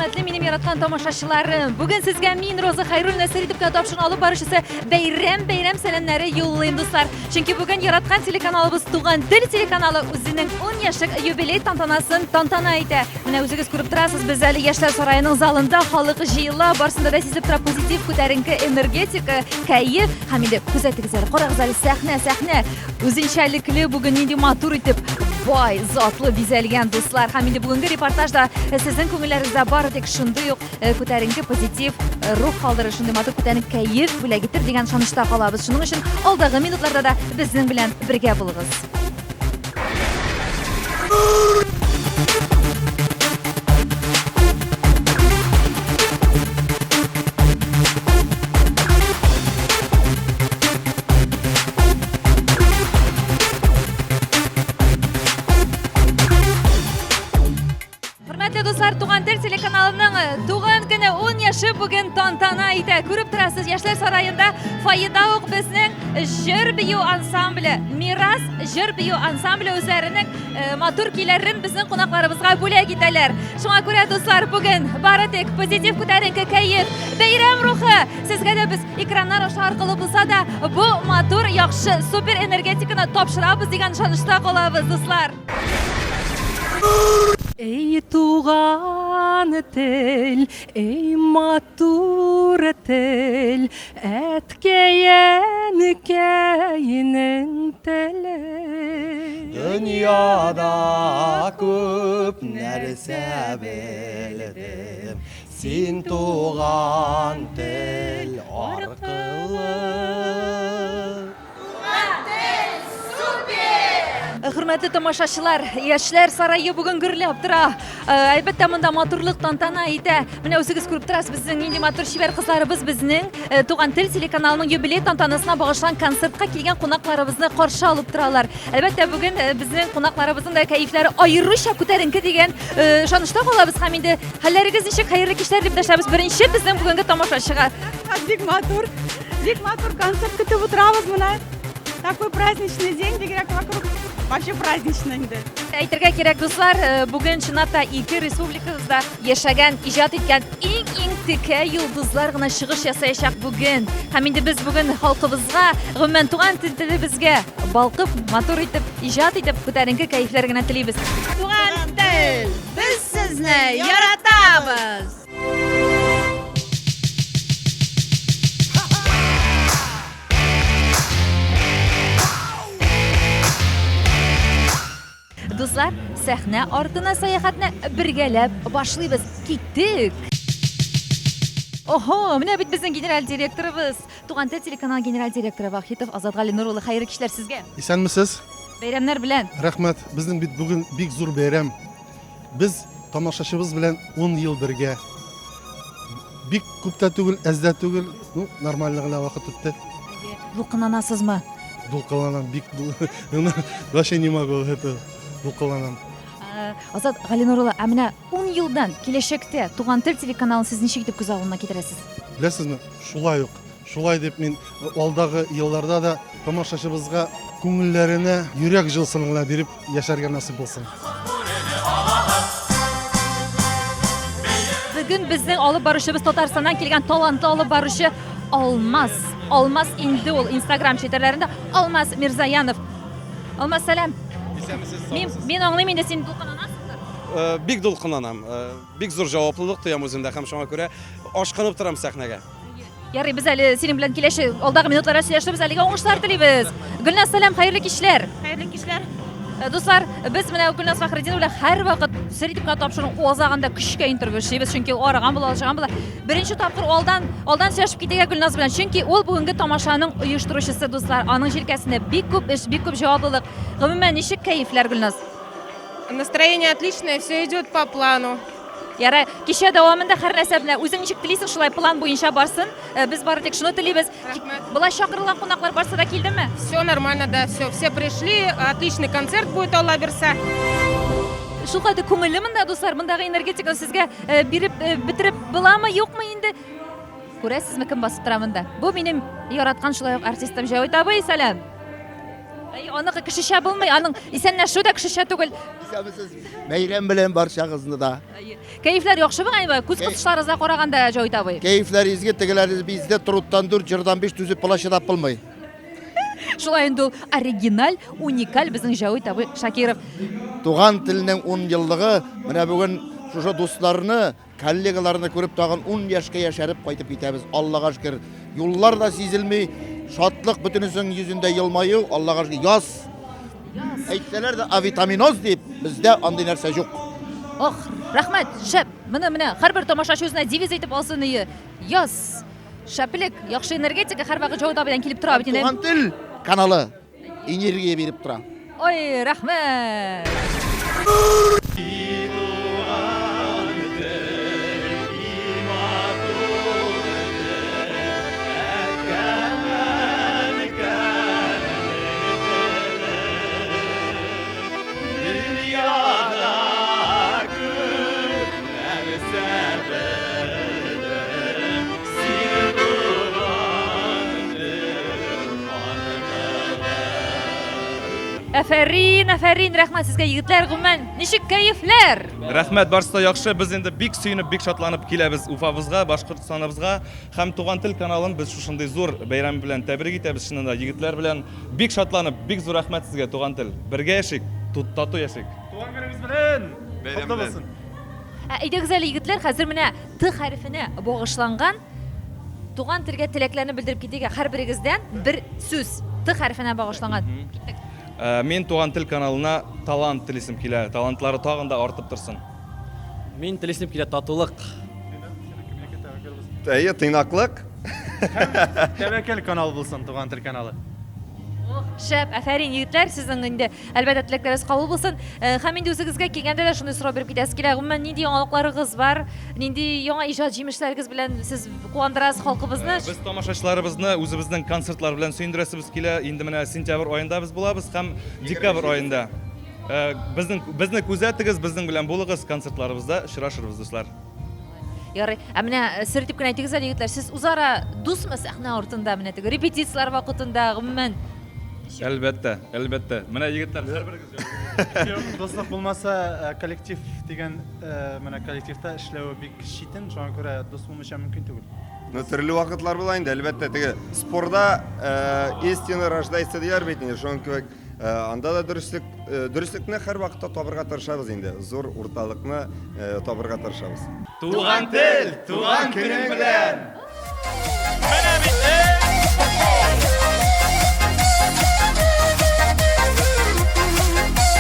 Хөрмәтле минем яраткан тамашачыларым, бүген сезгә мин, Роза Хайруллина, сер итеп кенә тапшыруны алып баручысы, бәйрәм-бәйрәм сәламнәре юллыйм, дуслар. Чөнки бүген яраткан телеканалыбыз Туган тел телеканалы үзенең 10 яшьлек юбилей тантанасын тантана итә. Менә үзегез күреп торасыз, без әле Яшьләр сараеның залында халык җыела, барсында да сизеп тора позитив, күтәренке энергетика, кәеф. Һәм инде күзәтегез әле, карагыз әле, сәхнә, сәхнә. Үзенчәлекле бүген нинди матур итеп, бай, затлы бизәлгән, дуслар. Һәм инде бүгенге репортаж да сезнең күңелләрегездә бары тик шундый ук күтәренке позитив рух калдырыр, шундый матур күтәренке кәеф бүләк итер дигән ышанычта калабыз. Шуның өчен алдагы минутларда да безнең белән бергә булыгыз. Хөрмәтле дуслар, Туган тел телеканалының туган көне 10 яше бүген тантана итә. Күреп торасыз, Яшьләр сараенда фойеда ук безнең җыр бию ансамбле, Мирас җыр бию ансамбле үзләренең матур көйләрен безнең кунакларыбызга бүләк итәләр. Шуңа күрә, дуслар, бүген бары тик позитив күтәренке кәеф, бәйрәм рухы. Сезгә дә без экраннар аша аркылы булса да, бу матур, яхшы, супер энергетиканы тапшырабыз дигән ышанычта калабыз, дуслар. Эй, туган тел, эй, матур тел, Әткәй-әнкәйнең теле. Дөньяда күп нәрсә белдем, Син туган тел аркылы. Хөрмәтле тамашачылар, Яшьләр сарае бүген гөрләп тора. Әлбәттә, монда матурлык тантана итә. Менә үзегез күреп торасыз, безнең нинди матур чибәр кызларыбыз безнең Туган тел телеканалының юбилей тантанасына багышланган концертка килгән кунакларыбызны каршы алып торалар. Әлбәттә, бүген безнең кунакларыбызның да кәефләре аеруча күтәренке дигән ышанычта калабыз һәм инде хәлләрегез ничек, хәерле кичләр дип дәшәбез беренче безнең бүгенге тамашачыга. Бик матур. Бик матур концерт көтеп утырабыз менә. Такой праздничный день, бигрәк вокруг вообще праздничный инде. Әйтергә кирәк, дуслар, бүген чынлап та ике республикабызда яшәгән, иҗат иткән иң-иң текә йолдызлар гына чыгыш ясаячак бүген. Һәм инде без бүген халкыбызга, гомумән туган тел телебезгә балкып, матур итеп, иҗат итеп, күтәренке кәефләр генә телибез. Туган тел, без сезне яратабыз! Дуслар, сәхнә артына сәяхәтне бергәләп башлыйбыз. Киттек! Охо, менә бит безнең генераль директорыбыз, Туган тел телеканалы генераль директоры Вахитов Азат Галинур улы. Хәерле кичләр сезгә. Исәнмесез. Бәйрәмнәр белән. Рәхмәт. Безнең бит бүген бик зур бәйрәм. Без тамашачыбыз белән 10 ел бергә. Бик күп тә түгел, әз дә түгел. Ну, нормально гына вакыт үтте. Дулкынланасызмы? Дулкынланам, бик вообще не могу это дулкынланам. Азат Галинур улы, ә менә 10 елдан киләчәктә Туган тел телеканалын сез ничек итеп күз алдына китерәсез? Беләсезме, шулай ук. Шулай дип мин алдагы елларда да тамашачыбызга күңелләренә йөрәк җылысын гына биреп яшәргә насыйп булсын. Бүген безнең алып баручыбыз Татарстаннан килгән талантлы алып баручы Алмаз. Алмаз инде ул Инстаграм челтәрләрендә Алмаз Мирзаянов. Алмаз, сәлам. Исәнмесез, Мин, мин аңлыйм инде син дулкынланасыңдыр. Э, бик дулкынланам. Э, бик зур җаваплылык тоям үземдә һәм шуңа күрә ашкынып торам сәхнәгә. Ярый, без әле синең белән киләче алдагы минутларда сөйләшербез, әлегә уңышлар телибез. Гөлназ, сәлам, хәерле кичләр. Хәерле кичләр. Э, дуслар, без менә Гөлназ Фәхретдинова белән һәрвакыт сер итеп кенә тапшыру азагында көчкә интервью эшлибез, чөнки ул арыган була, алҗыган була. Беренче тапкыр алдан алдан сөйләшеп китергә Гөлназ белән, чөнки ул бүгенге тамашаның оештыручысы, дуслар. Аның җилкәсендә бик күп эш, бик күп җаваплылык. Гомумән, ничек кәефләр, Гөлназ? Настроение отличное, все идет по плану. Ярай, кичә дәвамында һәр нәрсә белән үзең ничек телисең, шулай план буенча барсын. Э, без бары тик шуны телибез. Рәхмәт. Болай чакырылган кунаклар барсы да килдеме? Все нормально, да, все. Все пришли, отличный концерт будет, Алла бирсә. Шулкадәр күңелле монда, дуслар. Мондагы энергетиканы сезгә э, биреп э, бетереп буламы, юкмы инде? Күрәсезме, кем басып тора монда? Бу минем яраткан шулай ук артистым Җәвит абый, сәлам. Әй, аныкы кешечә булмый, аның исәнләшү дә кешечә түгел. Исәнмесез. Бәйрәм белән барчагызны да. Кәефләр яхшымы, әйбә? Күз кысышларыгызга караганда, Җавит абый. Кәефләр изге, тегеләр бездә труттан дүрт, җырдан биш түзеп була, чыдап булмый. Шулай инде ул оригиналь, уникаль безнең Җавит абый Шакиров. Туган телнең 10 еллыгы, менә бүген шушы дусларны, коллегаларны күреп тагын 10 яшькә яшәреп кайтып китәбез. Аллага шөкер, юллар да сизелми, шатлык бөтенесенең йөзендә елмаю, Аллага шөкер, яз. Әйтсәләр дә авитаминоз дип, бездә андый нәрсә юк. Ох, рәхмәт, шәп. Моны менә һәрбер тамашачы үзенә девиз итеп алсын ие. Яз. Шәплек, яхшы энергетика һәрвакыт Җавит абыйдан килеп тора бит инде. Туган тел каналы энергия биреп тора. Ой, рәхмәт. Әфәрин, әфәрин, рәхмәт сезгә, егетләр, гомумән, ничек кәефләр? Рәхмәт, барысы да яхшы. Без инде бик сөенеп, бик шатланып киләбез Уфабызга, Башкортстаныбызга һәм Туган тел каналын без шушындый зур бәйрәм белән тәбрик итәбез, чыннан да, егетләр белән бик шатланып, бик зур рәхмәт сезгә, Туган тел. Бергә яшик, тату яшик. Туган көнегез белән! Бәйрәм Котлы белән. булсын! Ә әйдәгез әле, егетләр, хәзер менә Т хәрефенә багышланган туган телгә теләкләрне белдереп китик. Һәрберегездән бер сүз Т хәрефенә багышланган. Киттек. Э, мин Туган тел каналына талант телисем килә. Талантлары тагын да артып торсын. Мин телисем килә татулык. Әйе, тыйнаклык. Тәвәккәл канал булсын, Туган тел каналы. Шәп, афәрин, егетләр, сезнең инде әлбәттә теләкләрегез кабул булсын. Э, һәм инде үзегезгә килгәндә дә шундый сорау биреп китәсе килә. Гомумән, нинди яңалыкларыгыз бар? Нинди яңа иҗат җимешләрегез белән сез куандырасыз халкыбызны? Э, без тамашачыларыбызны үзебезнең концертлар белән сөендерәсебез килә. Инде менә сентябрь аенда без булабыз һәм декабрь аенда. Э, безнең безне күзәтегез, безнең белән булыгыз, концертларыбызда очрашырбыз, дуслар. Ярый. Ә менә э, сер итеп кенә әйтегез әле, егетләр, сез үзара дусмы сәхнә артында, менә теге репетицияләр вакытында, гомумән? Әлбәттә, әлбәттә. Менә егетләр, һәрберегез Юк, дуслык булмаса, э, коллектив дигән э, менә коллективта эшләве бик читен, шуңа күрә дус булмыйча мөмкин түгел. Ну, төрле вакытлар була инде, әлбәттә, теге спорда э, истина рождается диләр бит инде, шуның кебек Э, анда да дөреслек, э, дөреслекне һәрвакытта табырга тырышабыз инде. Зур урталыкны э, табырга тырышабыз. Туган тел, туган көнең белән! Менә бит!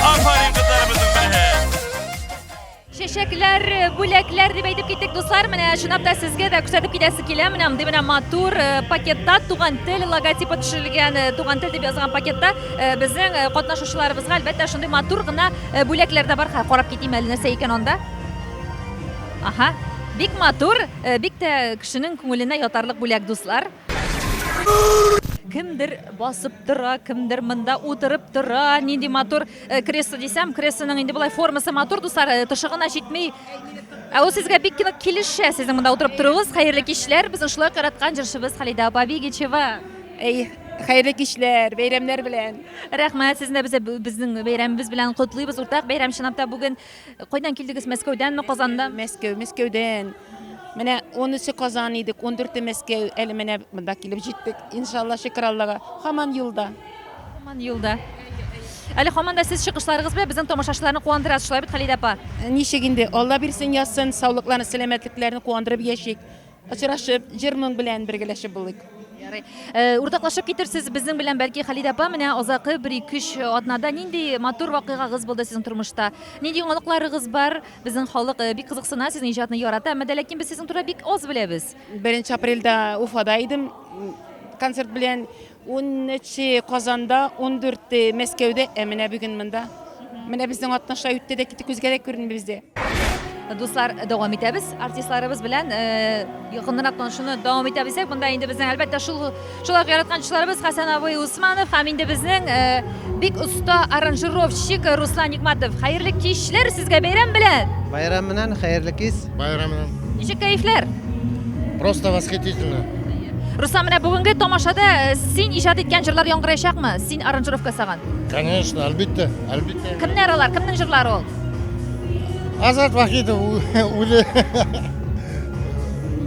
Афәрин кызларыбызның бере! Чәчәкләр, бүләкләр дип әйтеп киттек, дуслар. Менә чынлап та сезгә дә күрсәтеп китәсе килә. Менә мондый менә матур э, пакетта туган тел логотипы төшерелгән, э, туган тел дип язылган пакетта э, безнең катнашучыларыбызга әлбәттә шундый матур гына бүләкләр дә бар. Карап китим әле нәрсә икән анда. Аһа, бик матур, бик тә кешенең күңеленә ятарлык бүләк, дуслар. Кемдер басып тора, кемдер монда утырып тора. Нинди матур э, кресло дисәм, креслоның инде болай формасы матур, дуслар, э, тышы гына җитми. Ә ул сезгә бик кино килешә, сезнең монда утырып торуыгыз. Хәерле кичләр, безнең шулай ук яраткан җырчыбыз Халидә апа Бигичева. Әй, хәерле кичләр, бәйрәмнәр белән. Рәхмәт, сезне дә безнең бәйрәмебез белән котлыйбыз. Уртак бәйрәм чынлап та бүген. Кайдан килдегез? Мәскәүдәнме, Казаннан? Мәскәү, Мәскәүдән. Менә 13-е Казан идек, 14-е Мәскәү. Әле менә монда килеп җиттек. Иншалла, шөкер Аллага. Һаман юлда. Һаман юлда. Әле һаман да сез чыгышларыгыз белән безнең тамашачыларны куандырасыз, шулай бит, Халидә апа? Ничек инде, Алла бирсен, язсын, саулыкларны, сәламәтлекләрне куандырып яшик. Очрашып, җыр-моң белән бергәләшеп булыйк. Ярый. Э, уртаклашып китерсез безнең белән, бәлки, Халидә апа, менә азакы бер-ике-өч атнада нинди матур вакыйгагыз булды сезнең тормышта? Нинди яңалыкларыгыз бар? Безнең халык э, бик кызыксына, сезнең иҗатны ярата, әмма дә ләкин без сезнең турында бик аз беләбез. Беренче апрельдә Уфада идем концерт белән. Унөче Казанда, ундүрте Мәскәүдә, ә менә бүген монда. Менә безнең атна шулай үтте дә китте, күзгә дә күренми бездә. Дуслар, дәвам итәбез. Артистларыбыз белән э, якыннанрак танышуны дәвам итәбез. Монда инде безнең әлбәттә шул шулай ук яраткан җырчыларыбыз Хәсән абый Усманов һәм инде безнең э, бик оста аранжировщик Руслан Нигматов. Хәерле кичләр сезгә бәйрәм белән. Байрам белән, хәерле кич. Байрам белән. Ничек кәефләр? Просто восхитительно. Руслан, менә бүгенге тамашада э, син иҗат иткән җырлар яңгыраячакмы? Син аранжировка ясаган. Конечно, әлбәттә, әлбәттә. Кемнәр алар? Кемнең җырлары ул? Азат Вахитов үзе.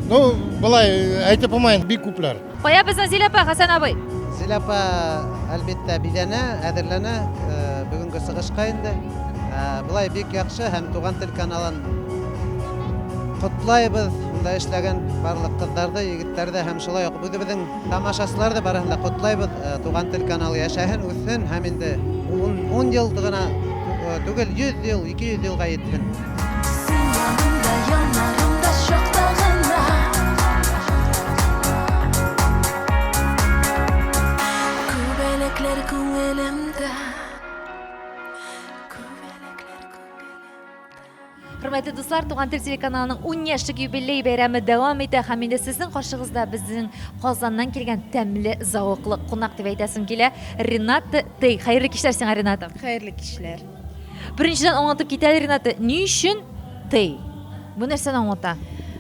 Ну, былай әйтеп булмый, бик күпләр. Кая безнең Зилә апа, Хәсән абый? Зилә апа, әлбәттә, бизәнә, әзерләнә э, бүгенге чыгышка инде. Э, Былай бик яхшы һәм Туган тел каналын котлайбыз. Монда эшләгән барлык кызларды, егетләрде һәм шулай ук үзебезнең тамашачылар да барысын да котлайбыз. Э, Туган тел каналы яшәһен, үссен һәм инде 10 ел гына э, түгел, 100 ел, 200 елга җитсен. Син янымда, яннарымда чакта гына Күбәләкләр күңелемдә Хөрмәтле дуслар, Туган тел телеканалының 10 яшьлек юбилей бәйрәме дәвам итә һәм инде сезнең каршыгызда безнең Казаннан килгән тәмле, зәвыклы кунак дип әйтәсем килә, Рената Тей. Хәерле кичләр сиңа, Рената. Хәерле кичләр. Беренчедән аңлатып кит әле, Рената, ни өчен Тей? Бу нәрсәне аңлата?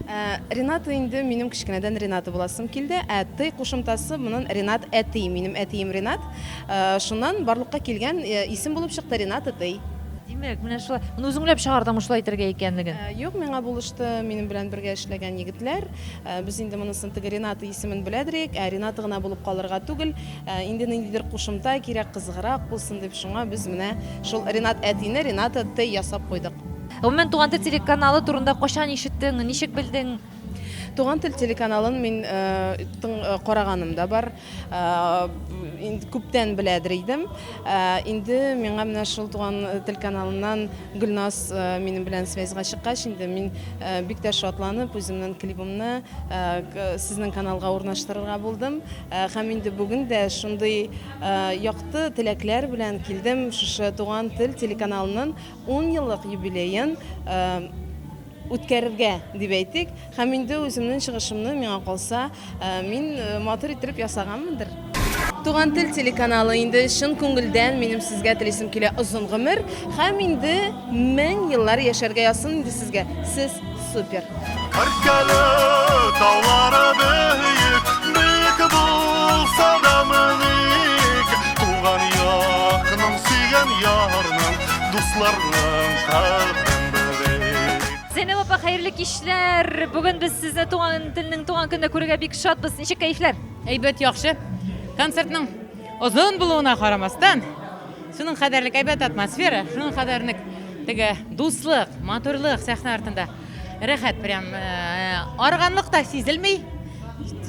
Ә, Рената инде минем кечкенәдән Рената буласым килде. Ә Тей кушымтасы монын Ренат әти, минем әтием Ренат. Ә, шуннан барлыкка килгән э, исем булып чыкты Рената Тей. Димәк, менә шулай. Моны үзең уйлап чыгардың шулай итәргә икәнлеген? Ә, Юк, миңа булышты минем белән бергә эшләгән егетләр. Ә, Без инде монысын теге Рената исемен беләдер идек, ә Рената гына булып калырга түгел, ә, инде ниндидер кушымта кирәк, кызыграк булсын дип, шуңа без менә шул Ренат әтине Рената Тей ясап куйдык. Гомумән, Туган тел телеканалы турында кайчан ишеттең, ничек белдең? Туган тел телеканалын мин э, тың, э, караганым да бар. Э, инде күптән беләдер идем. Э, инде миңа менә шул Туган тел каналыннан Гөлназ э, минем белән связьга чыккач, инде мин э, бик тә шатланып, үземнең клибымны э, сезнең каналга урнаштырырга булдым. Э, һәм инде бүген дә шундый э, якты теләкләр белән килдем шушы Туган тел телеканалының 10 еллык юбилеен үткәрергә дип әйтик. Һәм инде үземнең чыгышымны, миңа калса, мин матур иттереп ясаганмындыр. Туган тел телеканалы инде чын күңелдән минем сезгә телисем килә озын гомер һәм инде 1000 еллар яшәргә язсын инде сезгә. Сез супер! Әркәле таулары бөек, бөек булса да меник, туган якның, сөйгән ярның, дусларның кадерен белик. Зәйнәб апа, хәерле кичләр! Бүген без сезне туган телнең туган көнендә күрергә бик шатбыз. Ничек кәефләр? Әйбәт, яхшы. Концертның озын булуына карамастан, шуның кадәрлек әйбәт атмосфера, шуның кадәрлек теге дуслык, матурлык сәхнә артында. Рәхәт прям. Э, арыганлык та сизелми.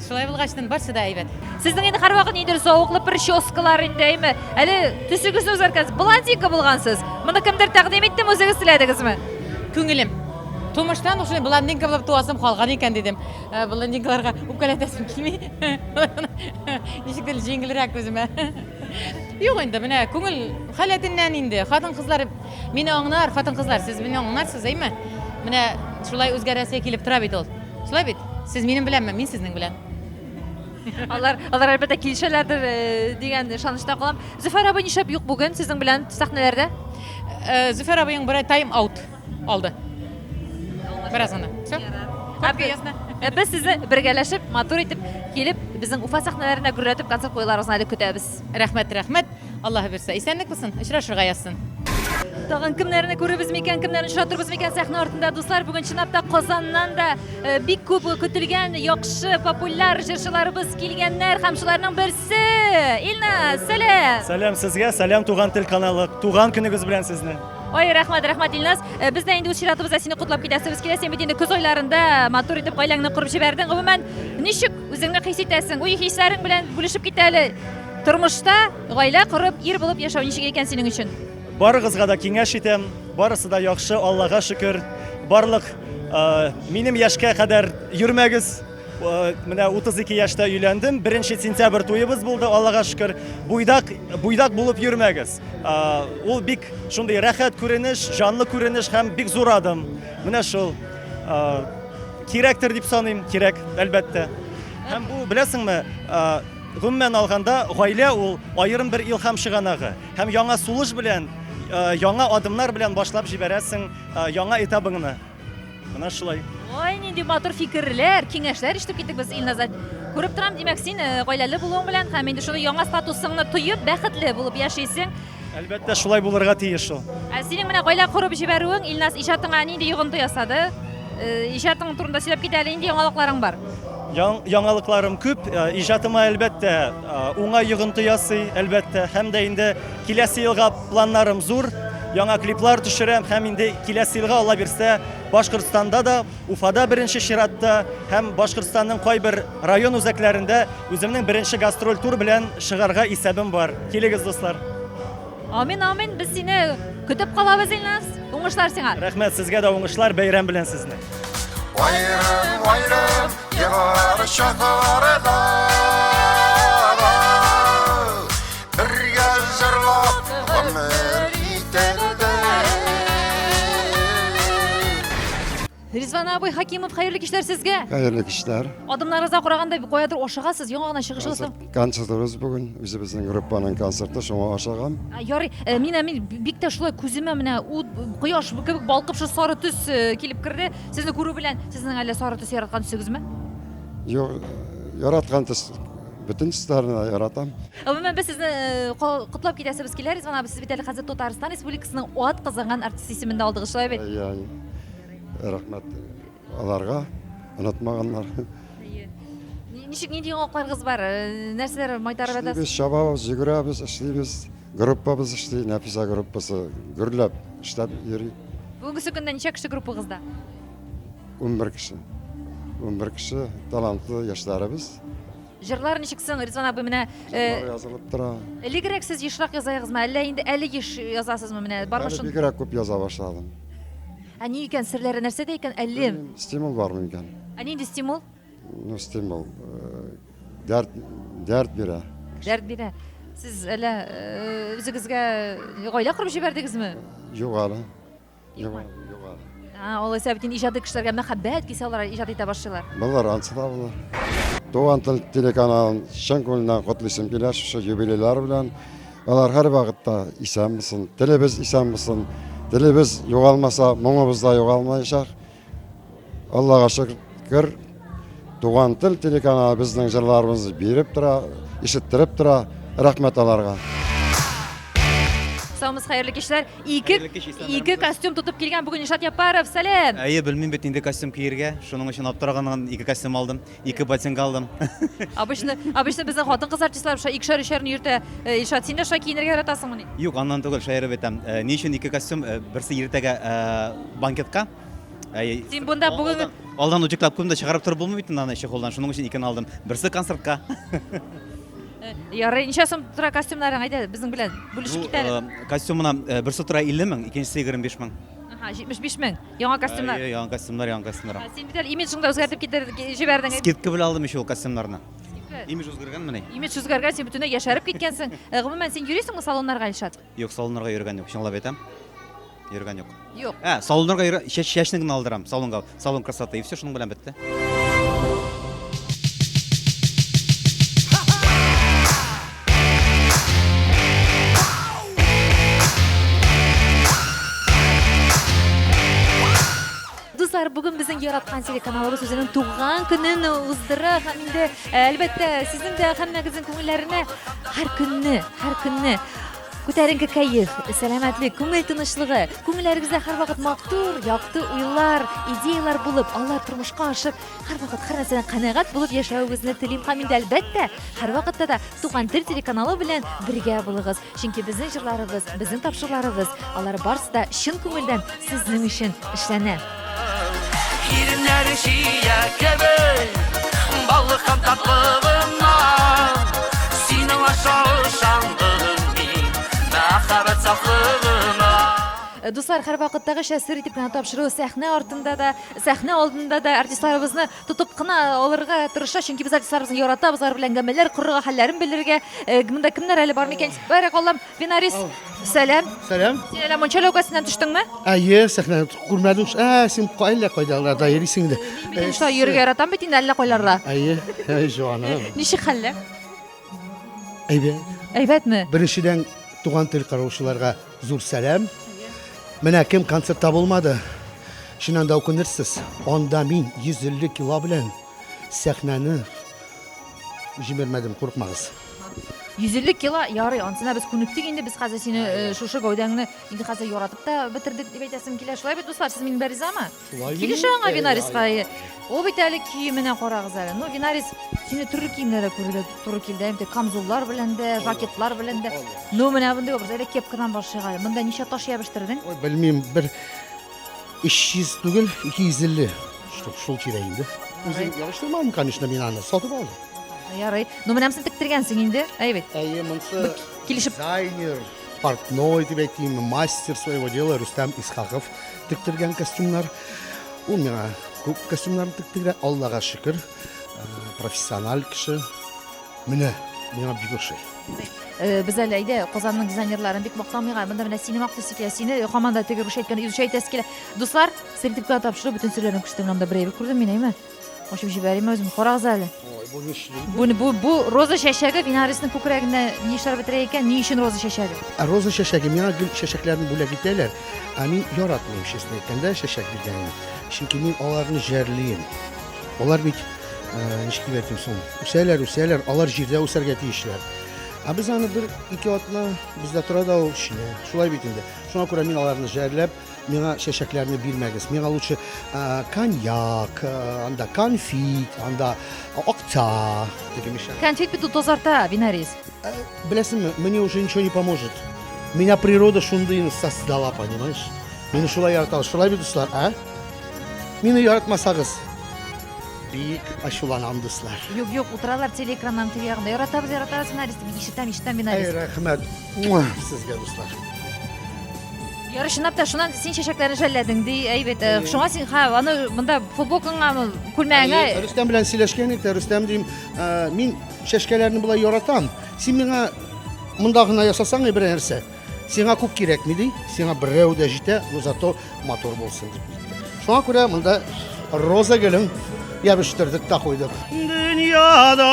Шулай булгачтын барсы да әйбәт. Сезнең инде һәрвакыт ниндидер зәвыклы прическалар инде, әйме? Әле төсегезне үзгәрткәнсез, блондинка булгансыз. Моны кемдер тәкъдим иттеме, үзегез теләдегезме? Күңелем. Тумыштан ук шулай блондинка булып туасым калган икән дидем. Э, блондинкаларга үпкәләтәсем килми. Ничектер җиңелрәк үземә. Юк инде, менә күңел халәтеннән инде. Хатын-кызлар мине аңнар, хатын-кызлар, сез мине аңнарсыз, әйме? Менә шулай үзгәрәсе килеп тора бит ул. Шулай бит? Сез минем беләнме, мин сезнең белән. Алар, алар әлбәттә килешәләрдер э, дигән ышанычта калам. Зөфәр абый нишләп юк бүген сезнең белән сәхнәләрдә? Э, Зөфәр абыең бер тайм-аут алды. Бераз гына. Все. Ә ясно. Ә без сезне бергәләшеп, матур итеп килеп, безнең Уфа сәхнәләренә гөрләтеп концерт куюларыгызны әле көтәбез. Рәхмәт, рәхмәт. Аллаһы бирсә, исәнлек булсын, очрашырга язсын. Тагын кемнәрне күрербез микән, кемнәрне очратырбыз микән сәхнә артында, дуслар? Бүген чынлап та Казаннан да э, бик күп көтелгән яхшы, популяр җырчыларыбыз килгәннәр һәм шуларның берсе Илназ, сәлам! Сәлам сезгә, сәлам Туган тел каналы. Туган көнегез белән сезне. Ой, рәхмәт, рәхмәт, Илназ. Э, без дә инде үз чиратыбызда сине котлап китәсебез килә. Син бит инде көз айларында матур итеп гаиләңне корып җибәрдең. Гомумән, ничек үзеңне хис итәсең? Уй хисләрең белән бүлешеп кит әле. Тормышта гаилә корып, ир булып яшәү ничек икән синең өчен? Барыгызга да киңәш итәм. Барысы да яхшы, Аллага шөкер. Барлык э, минем яшькә кадәр йөрмәгез. Э, менә 32 яшьтә өйләндем. 1 сентябрь туебыз булды, Аллага шөкер. Буйдак, буйдак булып йөрмәгез. Э, ул бик шундый рәхәт күренеш, җанлы күренеш һәм бик зур адым. Менә шул. Э, кирәктер дип саныйм, кирәк, әлбәттә. Һәм бу, беләсеңме, гомумән алганда, гаилә ул аерым бер илһам чыганагы. Һәм яңа сулыш белән, яңа адымнар белән башлап җибәрәсең яңа этабыңны. Менә шулай. Ой, нинди матур фикерләр, киңәшләр ишетеп киттек без Илназдан. Күреп торам, димәк, син э, гаиләле булуың белән һәм инде шуны яңа статусыңны тоеп, бәхетле булып яшисең. Әлбәттә, шулай булырга тиеш ул. Ә синең менә гаилә корып җибәрүең, Илназ, иҗатыңа нинди йогынты ясады? Э, иҗатың турында сөйләп кит әле, нинди яңалыкларың бар? Яң, яңалыкларым күп. Э, иҗатыма, әлбәттә, э, уңай йогынты ясый, әлбәттә. Һәм дә инде киләсе елга планнарым зур. Яңа клиплар төшерәм һәм инде киләсе елга, Алла бирсә, Башкортстанда да, Уфада беренче чиратта һәм Башкортстанның кайбер район үзәкләрендә үземнең беренче гастроль тур белән чыгарга исәбем бар. Килегез, дуслар. Амин, амин. Без сине көтеп калабыз, Илназ. Уңышлар сиңа. Рәхмәт, сезгә дә уңышлар, бәйрәм белән сезне. Аерым, аерым, еллар чакларда Бергә җырлап гомер итәрдә. Ризван абый Хакимов, хәерле кичләр сезгә. Хәерле кичләр. Адымнарыгызга караганда каядыр ашыгасыз, яңа гына чыгышыгыз. Концертыбыз бүген, үзебезнең группаның концерты, шуңа ашыгам. Ярый, э, мин мин бик тә шулай күземә менә ут, кояш кебек балкып шул сары төс э, килеп керде. Сезне күрү белән, сезнең әллә сары төс яраткан төсегезме? Юк, яраткан төс Бөтен төсләрне дә яратам. Гомумән, без сезне э, котлап китәсебез килә, Ризван абый. Сез бит әле хәзер Татарстан Республикасының ат казанган артисты исемен дә алдыгыз, шулай бит? Әйе, рәхмәт аларга, онытмаганнар. Ничек, нинди яңалыкларыгыз бар? Э, нәрсәләр майтарып ятасыз? Эшлибез, чабабыз, йөгерәбез, эшлибез. Группабыз эшли, Нәфисә группасы гөрләп эшләп йөри. Бүгенге көндә ничә кеше группагызда? 11 кеше. 11 кеше талантлы яшьләребез. Җырлар ничек соң, Ризван абый, менә э, Җырлар язылып тора. Элегрәк сез ешрак язаегызмы, әллә инде әле еш язасызмы менә? Бармы шун? Бигрәк күп яза башладым. Ә ни икән серләре нәрсәдә икән әле? Стимул бармы икән? Ә нинди стимул? Ну, стимул. Э, дәрт, дәрт бирә. Дәрт бирә. Сез әллә э, үзегезгә гаилә корып җибәрдегезме? Юк әле. Юк, юк әле. А, алайса бит инде иҗади кешеләргә мәхәббәт килсә, алар иҗат итә башлыйлар. Булыр, ансы да булыр. Туган тел телеканалын чын күңелдән котлыйсым килә шушы юбилейлар белән. Алар һәрвакытта исән булсын, телебез исән булсын. Телебез югалмаса, моңыбыз да югалмаячак. Аллага шөкер, Туган тел телеканалы безнең җырларыбызны биреп тора, ишеттереп тора. Рәхмәт аларга. Саумыз хәерле кичләр. Ике ике костюм тотып килгән бүген Илшат Яппаров. Сәлам. Әйе, белмим бит нинди костюм киергә. Шуның өчен аптыраганнан ике костюм алдым, ике ботинка алдым. Обычно, обычно безнең хатын-кыз артистлар шулай икешәр өчәрне йөртә. Э, Илшат, син дә шулай киенергә яратасыңмыни? Юк, аннан түгел, шаярып әйтәм. Э, ни өчен ике костюм? Э, берсе иртәгә банкетка. Әй, Син бунда бүген Алдан утюглап куйдым да чыгарып торып булмый бит инде аны чехолдан. Шуның өчен икене алдым. Берсе концертка. Э, ярый, ничә сум тора костюмнарың? Әйдә, безнең белән бүлешеп кит әле. Э, костюмына э, берсе тора 50 мең, икенчесе 25 мең. Аһа, 75 мең. Яңа костюмнар. Әйе, яңа костюмнар, яңа костюмнар. Син бит әле имиджыңны да үзгәртеп китер җибәрдең. Скидка белән алдым еще ул костюмнарны. Имидж үзгәргәнмени? Имидж үзгәргән, син бөтенләй яшәреп киткәнсең. Гомумән, син йөрисеңме салоннарга, Илшат? Юк, салоннарга йөргән юк, чынлап әйтәм. Йөргән юк. Юк. Ә, салоннарга йөргән, чәч, чәчне генә алдырам, салонга, салон красоты, и все, шуның белән бетте. Дуслар, бүген безнең яраткан телеканалыбыз үзенең туган көнен уздыра һәм инде, әлбәттә, сезнең дә һәммәгезнең күңелләренә һәр көнне, һәр көнне күтәренке кәеф, сәламәтлек, күңел тынычлыгы, күңелләрегездә һәрвакыт матур, якты уйлар, идеялар булып, алар тормышка ашып, һәрвакыт һәр нәрсәдән канәгать булып яшәвегезне телим һәм инде әлбәттә, һәрвакытта да Туган тел телеканалы белән бергә булыгыз. Чөнки безнең җырларыбыз, безнең тапшыруларыбыз, алар барысы да чын күңелдән сезнең өчен эшләнә. Иреннәре чия кебек, баллы һәм татлы гына. Синең аша ышандым мин, мәхәббәт сафлыгына. Э, дуслар, һәрвакыттагыча сер итеп кенә тапшыру сәхнә артында да, сәхнә алдында да артистларыбызны тотып кына алырга тырыша, чөнки без артистларыбызны яратабыз, алар белән әңгәмәләр корырга, хәлләрен белергә. Э, монда кемнәр әле бар микән? Бәрәкаллам, Винарис, сәлам. Сәлам. Син әллә мунча ләүкәсеннән төштеңме? Әйе, сәхнәне күрмәдем. Ә, син әллә кайдаларда йөрисең инде. Мин шулай йөрергә яратам бит инде әллә кайларда. Әйе, әй, җаным. Ничек хәлләр? Әйбәт. Әйбәтме? Беренчедән, туган тел караучыларга зур сәлам. Менә кем концертта булмады, чыннан да үкенерсез. Анда мин 150 кило белән сәхнәне Җимермәдем, курыкмагыз. 150 кило, ярый, анысына без күнектек инде, без хәзер сине э, шушы гәүдәңне инде хәзер яратып та бетердек дип әйтәсем килә. Шулай бит, дуслар, сез минем белән ризамы? Шулай Килешә аңа Винариска. Ул бит әле киеменә карагыз әле. Ну, Винарис, сине төрле киемнәрдә күрергә туры килде. Инде камзуллар белән дә, жакетлар белән дә. Ну, менә мондый образ. Әле кепкадан башлыйк әле. Монда ничә таш ябештырдың? Ой, белмим, бер 300 түгел, 250 штук шул тирә инде. Үзем ябыштырмадым, конечно, мин аны сатып алдым. Ярый. Ну, менә син тектергәнсең инде. Әй бит. Әйе, монсы килешеп дизайнер, портной дип әйтим, мастер своего дела Рөстәм Исхаков тектергән костюмнар. Ул миңа күп костюмнарны тектерә, Аллага шөкер, э, профессиональ кеше. Менә, миңа бик ошый. Э, без әле әйдә Казанның дизайнерларын бик мактамыйк әле. Монда менә сине мактыйсы килә, сине һаман да теге русча әйткәндә үзенчә әйтәсе килә. Дуслар, сертификат тапшыру бөтен серләрен күрсәтәм. Монда бер әйбер күрдем мин, әйме? Ачып җибәрим үзем. Карагыз әле. Ой, бу нишли? Бу бу бу роза чәчәге Винарисның күкрәгендә ни эшләр бетерә икән? Ни өчен роза чәчәге? Ә роза чәчәге миңа гел чәчәкләрне бүләк итәләр. Ә мин яратмыйм, честно әйткәндә, чәчәк биргәнне. Чөнки мин аларны җәрлим. Алар бит Э, ничек дип әйтим соң, үсәләр, үсәләр, алар җирдә үсәргә тиешләр. Ә без аны бер ике атна бездә тора да ул шинә. Шулай бит инде. Шуңа күрә мин аларны жәрләп, миңа чәчәкләрне бирмәгез. Миңа лучше э, коньяк, э, анда конфит, анда акча теге мешә. Конфет бит ул тазарта, Винарис. Беләсеңме, мне уже ничего не поможет. Меня природа шундый создала, понимаешь? Мине шулай ярата. Шулай бит, дуслар, а? Мине яратмасагыз, бик ачуланам, дуслар. Юк, юк, утыралар телеэкраннан теге ягында. Яратабыз, яратабыз, Винарис. Мин ишетәм, ишетәм, Винарис. Әй, рәхмәт. Муа, Сезгә, дуслар. Ярый, чынлап та, шуннан син чәчәкләрне жәлләдең, ди, әйбәт. Э, Шуңа син, ха, аны монда футболкаңа, күлмәгеңә Әйе, Рөстәм белән сөйләшкән идек тә, Рөстәм дим, э, мин чәчкәләрне болай яратам. Син миңа монда гына ясасаң бер нәрсә. Сиңа күп кирәкми ди, сиңа берәү дә җитә, но зато матур булсын дип әйтте. Шуңа күрә монда роза гөлен ябештырдык та куйдык. Дөньяда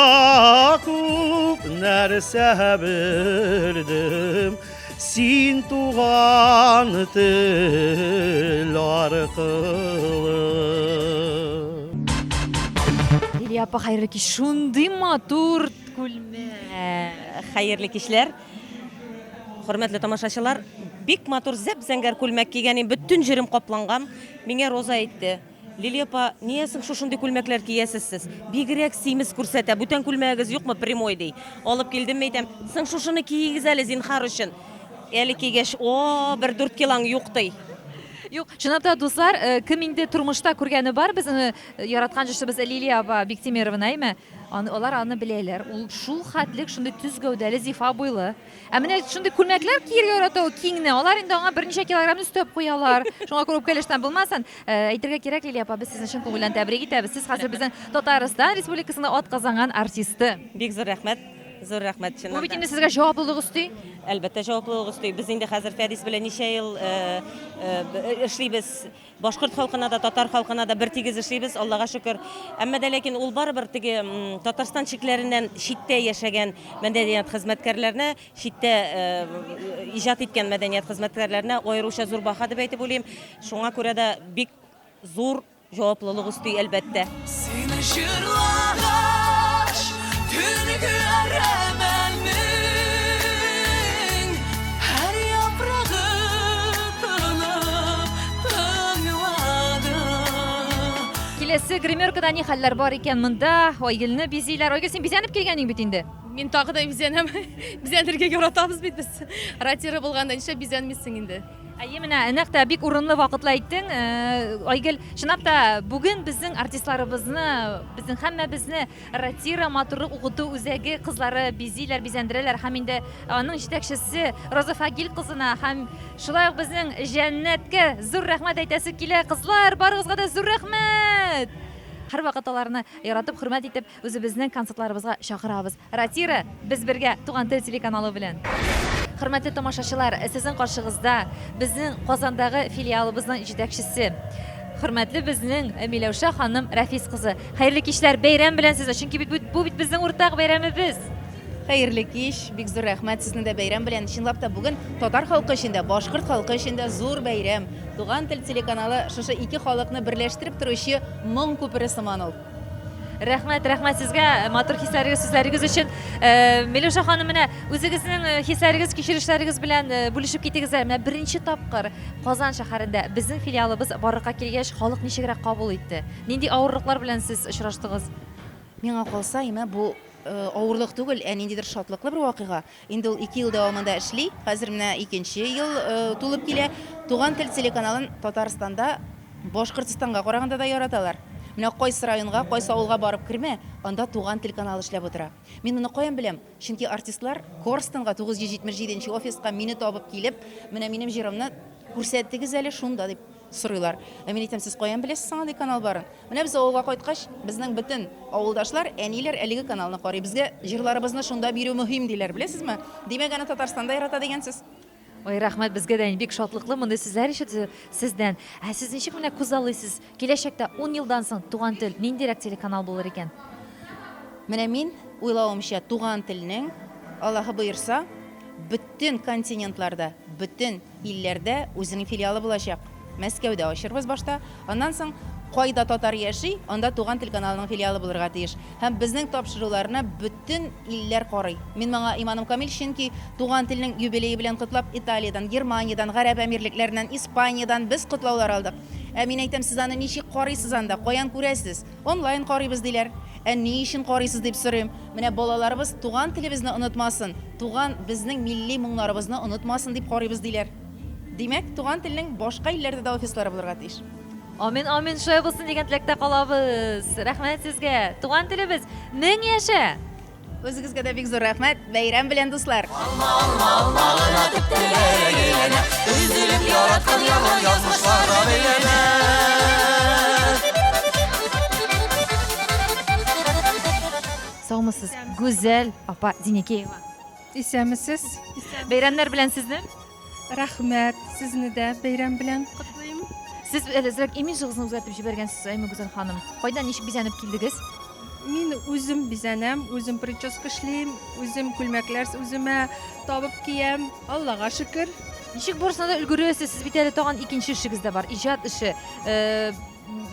күп нәрсә белдем, син туган тел аркылы. Лилия апа, хәерле кич. Шундый матур күлмәк. Хәерле кичләр. Хөрмәтле тамашачылар, бик матур зәп-зәңгәр күлмәк кигән идем, бөтен җирем капланган. Миңа Роза әйтте, Лилия апа, нигә соң шушындый күлмәкләр киясез сез? Бигрәк симез күрсәтә, бүтән күлмәгегез юкмы, прямой, ди. Алып килдем, әйтәм, соң шушыны киегез әле, зинһар өчен. Әле кигәч, о, бер дүрт килоң юк, ди. Юк, чынлап та, дуслар, э, кем инде тормышта күргәне бар, безнең э, яраткан җырчыбыз Лилия апа Биктимерованы, әйме? Аны, алар аны беләләр. Ул шул хәтлек шундый төз гәүдәле, зифа буйлы. Ә менә шундый күлмәкләр киергә ярата ул киңне. Алар инде аңа берничә килограммны өстәп куялар. Шуңа күрә үпкәләштән булмасын. Э, әйтергә кирәк, Лилия апа, без сезне чын күңелдән тәбрик итәбез. Сез хәзер безнең Татарстан Республикасында атказанган артисты. Бик зур рәхмәт. Зур рәхмәт, чыннан Бу бит да. инде сезгә җаваплылык өсти. Әлбәттә, җаваплылык өсти. Без инде хәзер Фәдис белән ничә ел э, э, эшлибез. Башкорт халкына да, татар халкына да бертигез эшлибез, Аллага шөкер. Әмма дә ләкин ул барыбер теге Татарстан чикләреннән читтә яшәгән мәдәният хезмәткәрләренә, читтә иҗат иткән мәдәният хезмәткәрләренә аеруча зур баһа дип әйтеп уйлыйм. Шуңа күрә дә бик зур җаваплылык өсти, әлбәттә. Сине җырлагач, төнге әрәмәнең һәр яфрагы тынып тыңлады. Киләсе гримеркада ни хәлләр бар икән монда? Айгөлне бизиләр. Айгөл, син бизәнеп килгәнең бит инде. Мин тагы да бизәнәм. Бизәнергә яратабыз бит без. Ратира булганда нишләп бизәнмисең инде? Әйе, менә нәкъ тә бик урынлы вакытлы әйттең, э, Айгөл. Чынлап та, бүген безнең артистларыбызны, безнең һәммәбезне Ратира матурлык укыту үзәге кызлары бизиләр, бизәндерәләр һәм инде аның җитәкчесе Роза Фагил кызына һәм шулай ук безнең Җәннәткә зур рәхмәт әйтәсе килә. Кызлар, барыгызга да зур рәхмәт! Һәрвакыт аларны яратып, хөрмәт итеп, үзебезнең концертларыбызга чакырабыз. Ратира, без бергә Туган тел телеканалы белән. Хөрмәтле тамашачылар, сезнең каршыгызда безнең Казандагы филиалыбызның җитәкчесе, хөрмәтле безнең Миләүшә ханым Рәфис кызы. Хәерле кичләр, бәйрәм белән сезне, чөнки бит бу бит безнең уртак бәйрәмебез. Хәерле кич, бик зур рәхмәт сезне дә бәйрәм белән. Чынлап та бүген татар халкы өчен дә, башкорт халкы өчен дә зур бәйрәм. Туган тел телеканалы шушы ике халыкны берләштереп торучы моң күпере сыман ул. Рәхмәт, рәхмәт сезгә матур хисләрегез, сүзләрегез өчен. Э, Миләүшә ханым, менә үзегезнең э, хисләрегез, кичерешләрегез белән э, бүлешеп китегез әле. Менә беренче тапкыр Казан шәһәрендә безнең филиалыбыз барлыкка килгәч, халык ничегрәк кабул итте? Нинди авырлыклар белән сез очраштыгыз? Миңа калса, имә, бу авырлык түгел, ә ниндидер шатлыклы бер вакыйга. Инде ул ике ел дәвамында эшли, хәзер менә икенче ел тулып килә. Туган тел телеканалын Татарстанда Башкортстанга караганда да яраталар. Менә кайсы районга, кайсы авылга барып кермә, анда Туган тел каналы эшләп утыра. Мин моны каян беләм? Чөнки артистлар Корстонга, 977 нче офиска мине табып килеп, менә минем җырымны күрсәтегез әле шунда дип сорыйлар. Ә мин әйтәм, сез каян беләсез соң андый канал барын? Менә без авылга кайткач, безнең бөтен авылдашлар, әниләр әлеге каналны карый. Безгә җырларыбызны шунда бирү мөһим, диләр, беләсезме? Димәк, аны Татарстанда ярата дигән сүз. Ой, рәхмәт, безгә дә бик шатлыклы мондый сүзләр ишетү сездән. Ә сез ничек менә күзаллыйсыз, киләчәктә ун елдан соң Туган тел ниндирәк телеканал булыр икән? Менә мин уйлавымча, Туган телнең, Аллаһы боерса, бөтен континентларда, бөтен илләрдә үзенең филиалы булачак. Мәскәүдә ачырбыз башта, аннан соң кайда татар яши, анда Туган тел каналының филиалы булырга тиеш. Һәм безнең тапшыруларны бөтен илләр карый. Мин моңа иманым камил, чөнки Туган телнең юбилее белән котлап Италиядән, Германиядән, Гарәп Әмирлекләреннән, Испаниядән без котлаулар алдык. Ә мин әйтәм, сез аны ничек карыйсыз анда, каян күрәсез? Онлайн карыйбыз, диләр. Ә ни өчен карыйсыз, дип сорыйм. Менә балаларыбыз туган телебезне онытмасын, туган безнең милли моңнарыбызны онытмасын дип карыйбыз, диләр. Димәк, Туган телнең башка илләрдә дә офислары булырга тиеш. Амин, амин, шулай булсын дигән теләктә калабыз. Рәхмәт сезгә. Туган телебез, мең яшә! Үзегезгә дә бик зур рәхмәт. Бәйрәм белән, дуслар! Алма, алма, алма гына төп-түгәрәк әйләнә, Өзелеп яраткан ярлар язмышларга бәйләнә. Саумысыз, Гүзәл апа Зинекеева. Исәнмесез. Бәйрәмнәр белән сезне. Рәхмәт, сезне дә бәйрәм белән котлыйм. Сез әле әзрәк имиджыгызны үзгәртеп җибәргәнсез, әйме, Гүзәл ханым. Кайдан, ничек бизәнеп килдегез? Мин үзем бизәнәм, үзем прическа эшлим, үзем күлмәкләр үземә табып киям. Аллага шөкер. Ничек барысына да өлгерәсез? Сез бит әле тагын икенче эшегез дә бар, иҗат эше. Э,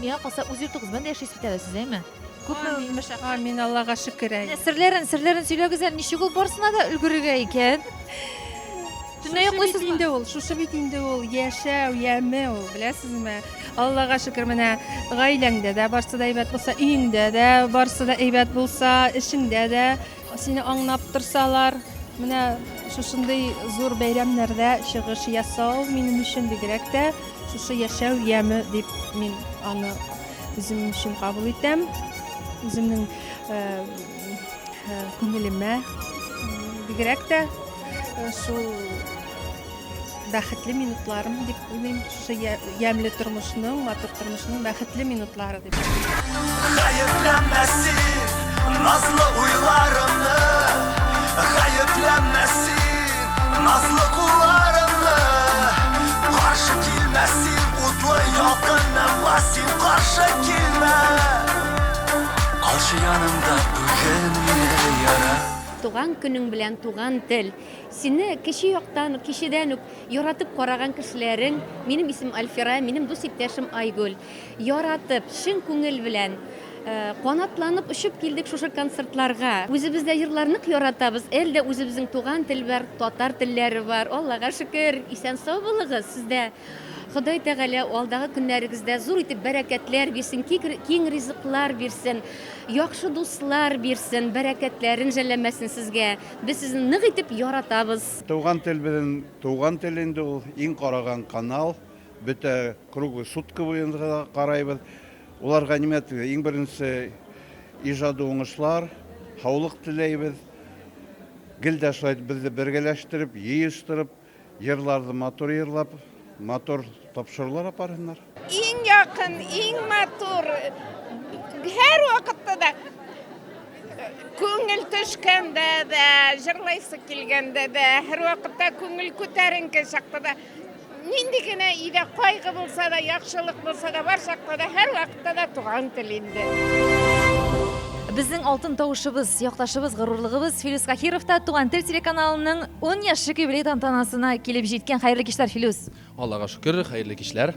миңа калса, үз йортыгыз белән дә яшисез бит әле сез, әйме? Күпме мәшәкать. Амин, Аллага шөкер әй. Серләрен, серләрен сөйләгез әле, ничек ул барысына да өлгерергә икән? Төнлә йоклыйсызмы? Инде ул, шушы бит инде ул яшәү яме ул, беләсезме? Аллага шөкер, менә гаиләңдә дә барсы да әйбәт булса, өеңдә дә барсы да әйбәт булса, эшеңдә дә сине аңлап торсалар, менә шушындый зур бәйрәмнәрдә чыгыш ясау минем өчен бигрәк тә шушы яшәү яме дип мин аны Үзем өчен кабул итәм. Үземнең э, э, күңелемә бигрәк тә э, шул бәхетле минутларым дип уйлыйм. Шушы ямьле тормышның, матур тормышның бәхетле минутлары дип. Гаепләмә син назлы уйларымны, Гаепләмә син назлы кулларымны, Каршы килмә син утлы ялкыныма, Син каршы килмә. Калчы янымда бүген мине яра. Туган көнең белән, туган тел! Сине кече яктан ук, кечедән үк яратып караган кешеләрең, минем исем Альфира, минем дус иптәшем Айгөл. Яратып, чын күңел белән, канатланып очып килдек шушы концертларга. Үзебез дә җырлар нык яратабыз, әле дә үзебезнең туган тел бар, татар телләре бар. Аллага шөкер, исән-сау булыгыз сез дә. Ходай Тәгалә алдагы көннәрегездә зур итеп бәрәкәтләр бирсен, киң ризыклар бирсен, яхшы дуслар бирсен, бәрәкәтләрен жәлләмәсен сезгә. Без сезне нык итеп яратабыз. Туган тел безнең туган тел инде ул, иң караган канал. Бөтә круглый сутка буенча да карайбыз. Уларга нимә теләй? Иң беренче иҗади уңышлар, һаулык теләйбез. Гел дә шулай итеп безне бергәләштереп, йыештырып, йырларны матур йырлап, матур тапшырулар апарсыннар. Иң якын, иң матур, һәрвакытта да күңел төшкәндә дә, җырлыйсы килгәндә дә, һәрвакытта күңел күтәренке чакта да Нинди генә өйдә кайгы булса да, яхшылык булса да, бар чакта да, һәрвакытта да туган тел инде. Безнең алтын тавышыбыз, якташыбыз, горурлыгыбыз Филүс Каһиров та Туган тел телеканалының 10 яшьлек юбилей тантанасына килеп җиткән. Хәерле кичләр, Филүс. Аллага шөкер, хәерле кичләр.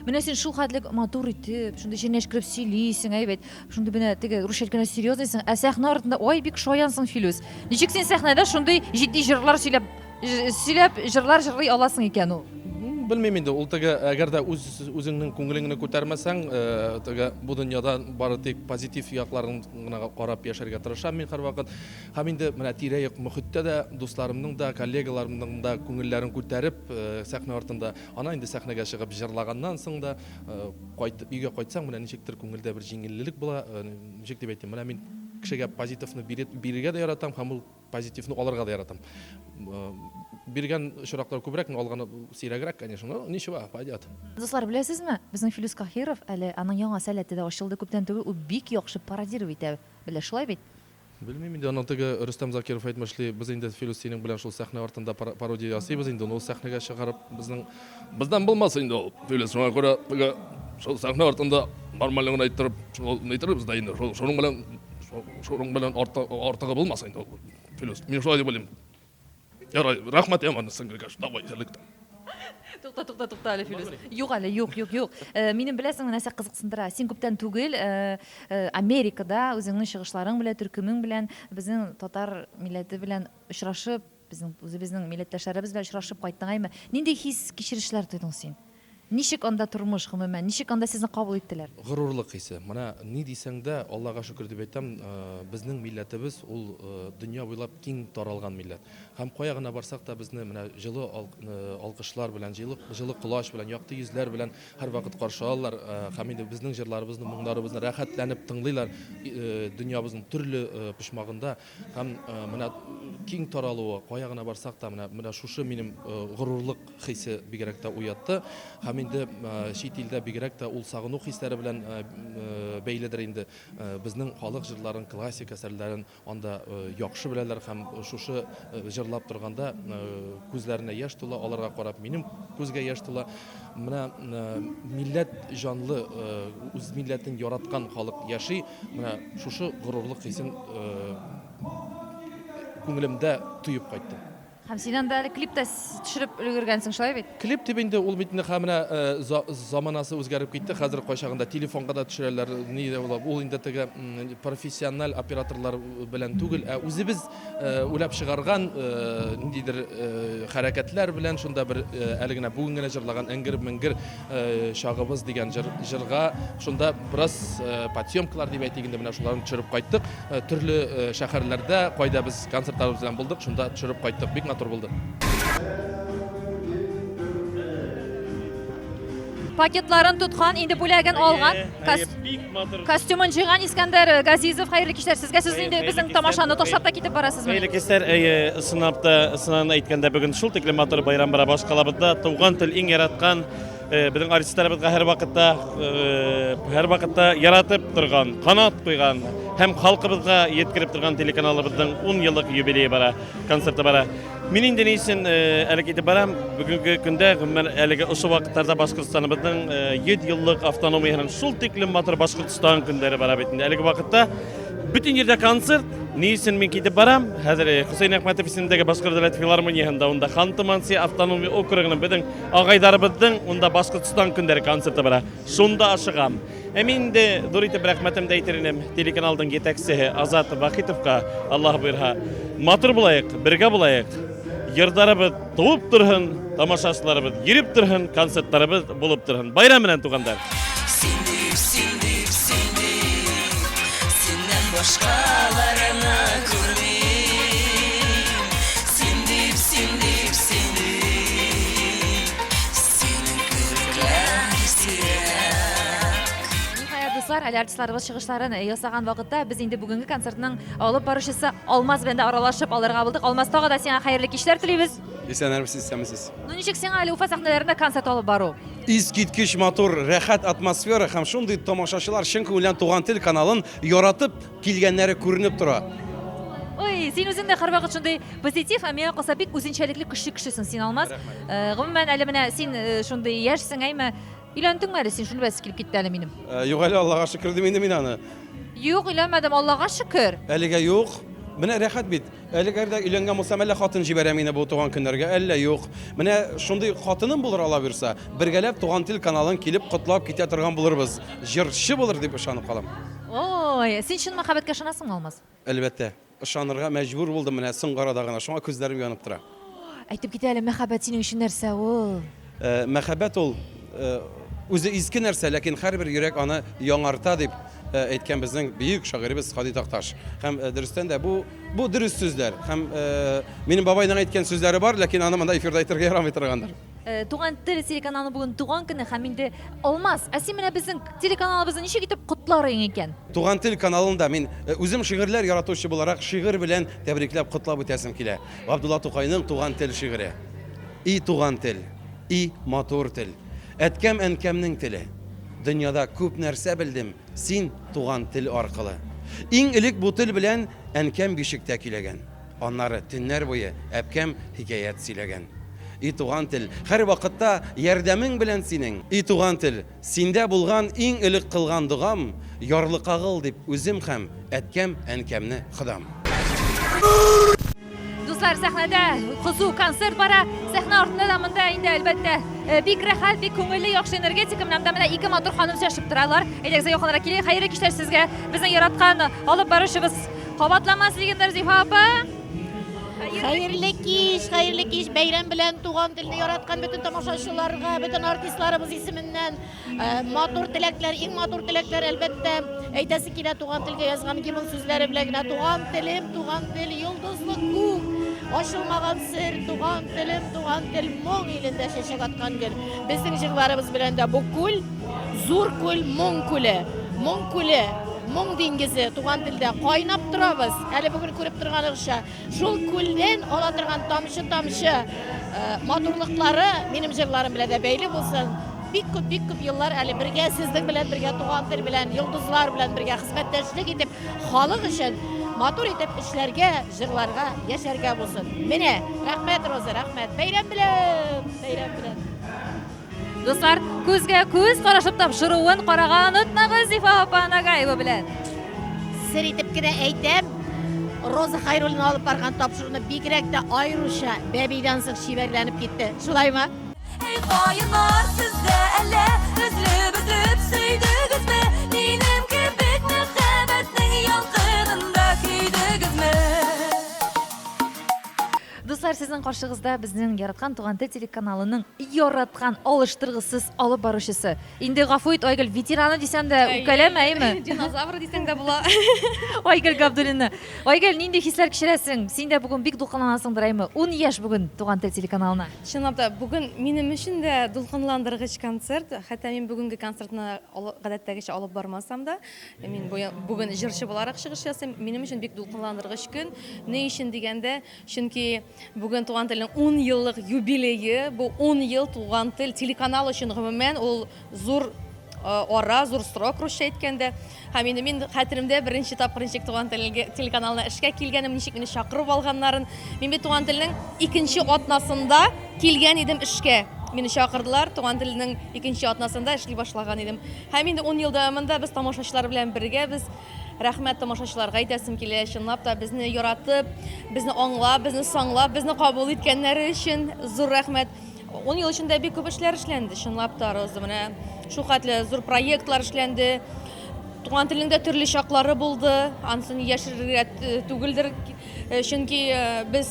Менә син шул хәтле матур итеп, шундый җенләшкереп сөйлисең, әйбәт. Шундый менә теге русча әйткәндә серьезныйсың, ә сәхнә артында ой бик шаянсың, Филүс. Ничек син сәхнәдә шундый җитди җырлар сөйләп, сөйләп җырлар җырлый аласың икән ул? Белмим инде, ул теге әгәр дә үз үзеңнең күңелеңне күтәрмәсәң, э, теге бу дөньяда бары тик позитив якларын гына карап яшәргә тырышам мин һәрвакыт. Һәм инде менә тирә-як мохиттә дә дусларымның да, коллегаларымның да күңелләрен күтәреп, э, сәхнә артында, ана инде сәхнәгә чыгып җырлаганнан соң да, э, кайтып өйгә кайтсаң, менә ничектер күңелдә бер җиңеллелек була, ничек дип әйтим, менә мин кешегә позитивны бирергә дә яратам һәм ул Позитивны алырга да яратам. Биргән очраклар күбрәк, но алганы сирәгрәк, конечно, но ничего, пойдет. Дуслар, беләсезме, безнең Филүс Каһиров әле аның яңа сәләте дә ачылды күптән түгел, ул бик яхшы пародировать итә белә, шулай бит? Белмим инде, аны теге Рөстәм Закиров әйтмешли, без инде Филүс синең белән шул сәхнә артында пародия ясыйбыз инде, но ул сәхнәгә чыгарып безнең бездән булмас инде ул, Филүс, шуңа күрә теге шул сәхнә артында нормально гына иттереп, шул нитербез дә инде, шул шуның белән Шуның белән артыгы булмас инде ул. Филүс, мин шулай дип уйлыйм. Ярай, рәхмәт яман сеңгелкәш, давай, исәнлектә. Тукта, тукта, тукта әле, Филүс. Юк әле, юк, юк, юк. Э, минем беләсеңме, нәрсә кызыксындыра? Син күптән түгел э, э, Америкада үзеңнең чыгышларың белән, төркемең белән, безнең татар милләте белән очрашып, безнең үзебезнең милләттәшләребез белән очрашып кайттың, әйме? Нинди хис-кичерешләр тойдың син? Ничек анда тормыш, гомумән? Ничек анда сезне кабул иттеләр? Горурлык хисе. Менә ни дисәң дә, Аллага шөкер дип әйтәм, безнең милләтебез ул дөнья буйлап киң таралган милләт. Һәм кая гына барсак та безне менә җылы алкышлар белән, җылы колач белән, якты йөзләр белән һәрвакыт каршы алалар. Һәм инде безнең җырларыбызны, моңнарыбызны рәхәтләнеп тыңлыйлар дөньябызның төрле почмагында. Һәм менә киң таралуы, кая гына барсак та, менә менә шушы минем горурлык хисе бигрәк тә уятты. Һәм инде чит илдә бигрәк тә ул сагыну хисләре белән бәйледер инде. Безнең халык җырларын, классик әсәрләрен анда яхшы беләләр һәм шушы җырлап торганда күзләренә яшь тула, аларга карап минем күзгә яшь тула. Менә милләт җанлы, үз милләтен яраткан халык яши. Менә шушы горурлык хисен күңелемдә тоеп кайттым. Һәм син анда әле клип та төшереп өлгергәнсең, шулай бит? Клип дип инде ул бит инде менә заманасы үзгәреп китте. Хәзер кайчагында телефонга да төшерәләр, ни дә була. Ул инде теге профессиональ операторлар белән түгел, ә үзебез уйлап чыгарган ниндидер хәрәкәтләр белән шунда бер әле генә бүген генә җырлаган Эңгер-меңгер чагыбыз дигән җыр җырга шунда бераз подъемкалар дип әйтик инде менә шуларны төшереп кайттык. Төрле шәһәрләрдә, кайда без концертларыбыз белән булдык, шунда төшереп кайттык. Бик матур булды. Пакетларын тоткан, инде бүләген алган, костюмын җыйган Искәндәр Газизов, хәерле кичләр сезгә. Сез инде безнең тамашаны ташлап та китеп барасызмы? Хәерле кичләр. Әйе, чынлап та, чыннан әйткәндә, бүген шул тиклем матур байрам бара башкалабызда. Туган тел иң яраткан Безнең артистларыбызга һәрвакытта һәрвакытта яратып торган, канат куйган һәм халкыбызга еткереп торган телеканалыбызның 10 еллык юбилее бара, концерты бара. Мин инде ни өчен әле китеп барам? Бүгенге көндә, гомумән, әлеге ошо вакытларда Башкортстаныбызның 100 еллык автономияһенең шул тиклем матур Башкортстан көндәре бара бит инде. Әлеге вакытта бөтен җирдә концерт. Ни өчен мин китеп барам? Хәзер Хөсәен Әхмәтов исемендәге Башкорт дәүләт филармонияһендә, унда Ханты-Манси автономия округының безнең Агайдарыбызның унда Башкортстан көндәре концерты бара. Шунда ашыгам. Ә мин инде зур итеп рәхмәтемде әйтер инем телеканалдың етәкчесе Азат Вахитовка, Аллаһ боерһа. Матур булайык, бергә булайык. Йырдарыбыз туып торһын, тамашачыларыбыз йөреп торһын, концертларыбыз булып торһын. Байрам белән, тугандар! Син дип, син дип, син дип, синнән башкаларны күрмим. Син дип, син дип, син дип, синең кебекләр сирәк. Ниһаять, дуслар, әле артистларыбыз чыгышларын ясаган вакытта без инде бүгенге концертның алып баручысы Алмаз белән дә аралашып алырга булдык. Алмаз, тагы да сиңа хәерле кичләр телибез. Исәннәрмесез, исәнмесез. Ну ничек сиңа әле Уфа сәхнәләрендә концерт алып бару? Искиткеч матур, рәхәт атмосфера һәм шундый тамашачылар чын күңелдән Туган тел каналын яратып килгәннәре күренеп тора. Ой, син үзең дә һәрвакыт шундый позитив, ә миңа калса бик үзенчәлекле көчле кешесең син, Алмаз. Э, гомумән, әле менә син э, шундый яшьсең, әйме? Өйләндеңме әле син? Шуны беләсе килеп китте әле минем. Э, юк әле, Аллага шөкер дим инде мин аны. Юк, өйләнмәдем, Аллага шөкер. Әлегә юк. Менә рәхәт бит. Әле дә өйләнгән булсам, әллә хатын җибәрәм инде бу туган көннәргә, әллә юк. Менә шундый хатыным булыр Алла бирса, бергәләп Туган тел каналын килеп котлап китә торган булырбыз. Җырчы булыр дип ышанып калам. Ой, син чын мәхәббәткә ышанасыңмы, Алмаз? Әлбәттә. Ышанырга мәҗбүр булдым менә соңгы арада гына, шуңа күзләрем янып тора. Әйтеп кит әле, мәхәббәт синең өчен нәрсә ул? Мәхәббәт ул үзе изге нәрсә, ләкин һәрбер йөрәк аны яңарта, дип әйткән безнең бөек шагыйребез Һади Такташ. Һәм дөрестән дә бу бу дөрес сүзләр. Һәм минем бабайның әйткән сүзләре бар, ләкин аны монда эфирда әйтергә ярамый торгандыр. Туган тел телеканалы бүген туган көне һәм инде Алмаз, ә син менә безнең телеканалыбызны ничек итеп котлар идең икән? Туган тел каналында мин үзем шигырьләр яратучы буларак шигырь белән тәбрикләп котлап үтәсем килә. Габдулла Тукайның Туган тел шигыре. И туган тел, и матур тел, Әткәм-әнкәмнең теле. Дөньяда күп нәрсә белдем Син, туган тел аркылы. Иң элек бу тел белән Әнкәм бишектә көйләгән. Аннары төннәр буе әбкәм хикәят сөйләгән. И туган тел, һәрвакытта ярдәмең белән синең. И туган тел, синдә булган иң элек кылган догам, Ярлыкагыл дип үзем һәм әткәм, әнкәмне Ходам. Дуслар, сәхнәдә кызу концерт бара. Сәхнә артында да монда инде, әлбәттә, э, бик рәхәт, бик күңелле, яхшы энергетика. Менә монда менә ике матур ханым сөйләшеп торалар. Әйдәгез, якынрак килик. Хәерле кичләр сезгә. Безнең яраткан алып баручыбыз кабатламас легендар Зифа апа. Хәерле кич, хәерле кич. Бәйрәм белән туган телне яраткан бөтен тамашачыларга, бөтен артистларыбыз исеменнән Э, матур теләкләр, иң матур теләкләр, әлбәттә, әйтәсе килә туган телгә язган гимн сүзләре белән генә. Туган телем, туган тел, йолдызлы күк, ачылмаган сер, туган телем, туган тел, моң илендә чәчәк аткан гөл. Безнең җырларыбыз белән дә бу күл, зур күл, моң күле. Моң күле, моң диңгезе, туган телдә кайнап торабыз. Әле бүген күреп торганыгызча, Шул күлдән ала торган тамчы-тамчы матурлыклары минем җырларым белән дә бәйле булсын. Бик күп, бик күп еллар әле бергә сезнең белән бергә, туган тел белән, йолдызлар белән бергә хезмәттәшлек итеп, халык өчен матур итеп эшләргә, җырларга, яшәргә булсын. Менә, рәхмәт, Роза, рәхмәт. Бәйрәм белән! Бәйрәм белән! Дуслар, күзгә күз карашып тапшыруын карага онытмагыз Зифа апа Нагаева белән. Сер итеп кенә әйтәм, Роза Хайруллина алып барган тапшыруны бигрәк тә аеруча бәбидән соң чибәрләнеп китте. Шулаймы? Эй, каеннар, сез дә әллә өзлеп-өзлеп сөйдегезме? Минем кебек мәхәббәтнең ялкынында көйдегезме? Дуслар, сезнең каршыгызда безнең яраткан Туган тел телеканалының яраткан алыштыргысыз алып баручысы. Инде гафу ит, Айгөл, ветераны дисәм дә үпкәләмә, әйме? Динозавр дисәң дә була. Айгөл Габдуллина. Айгөл, нинди хисләр кичерәсең? Син дә бүген бик дулкынланасыңдыр, әйме? 10 яшь бүген Туган тел телеканалына. Чынлап та, бүген минем өчен дә дулкынландыргыч концерт. Хәтта мин бүгенге концертны гадәттәгечә алып бармасам да, Мин бүген җырчы буларак чыгыш ясыйм. Минем өчен бик дулкынландыргыч көн. Ни өчен дигәндә, чөнки бүген Туган телнең 10 еллык юбилее. Бу 10 ел Туган тел телеканал өчен гомумән ул зур э, ара, зур срок русча әйткәндә. Һәм инде мин хәтеремдә беренче тапкыр ничек Туган тел телеканалына эшкә килгәнем, ничек мине чакырып алганнарын. Мин бит Туган телнең икенче атнасында килгән идем эшкә. Мине чакырдылар, Туган телнең икенче атнасында эшли башлаган идем. Һәм инде ун ел дәвамында без тамашачылар белән бергәбез. Рәхмәт тамашачыларга әйтәсем килә, чынлап та безне яратып, безне аңлап, безне саңлап, безне кабул иткәннәре өчен зур рәхмәт. Ун ел эчендә бик күп эшләр эшләнде, чынлап та, Роза, менә шул хәтле зур проектлар эшләнде. Туган телнең дә төрле чаклары булды, анысын яшерергә түгелдер, чөнки без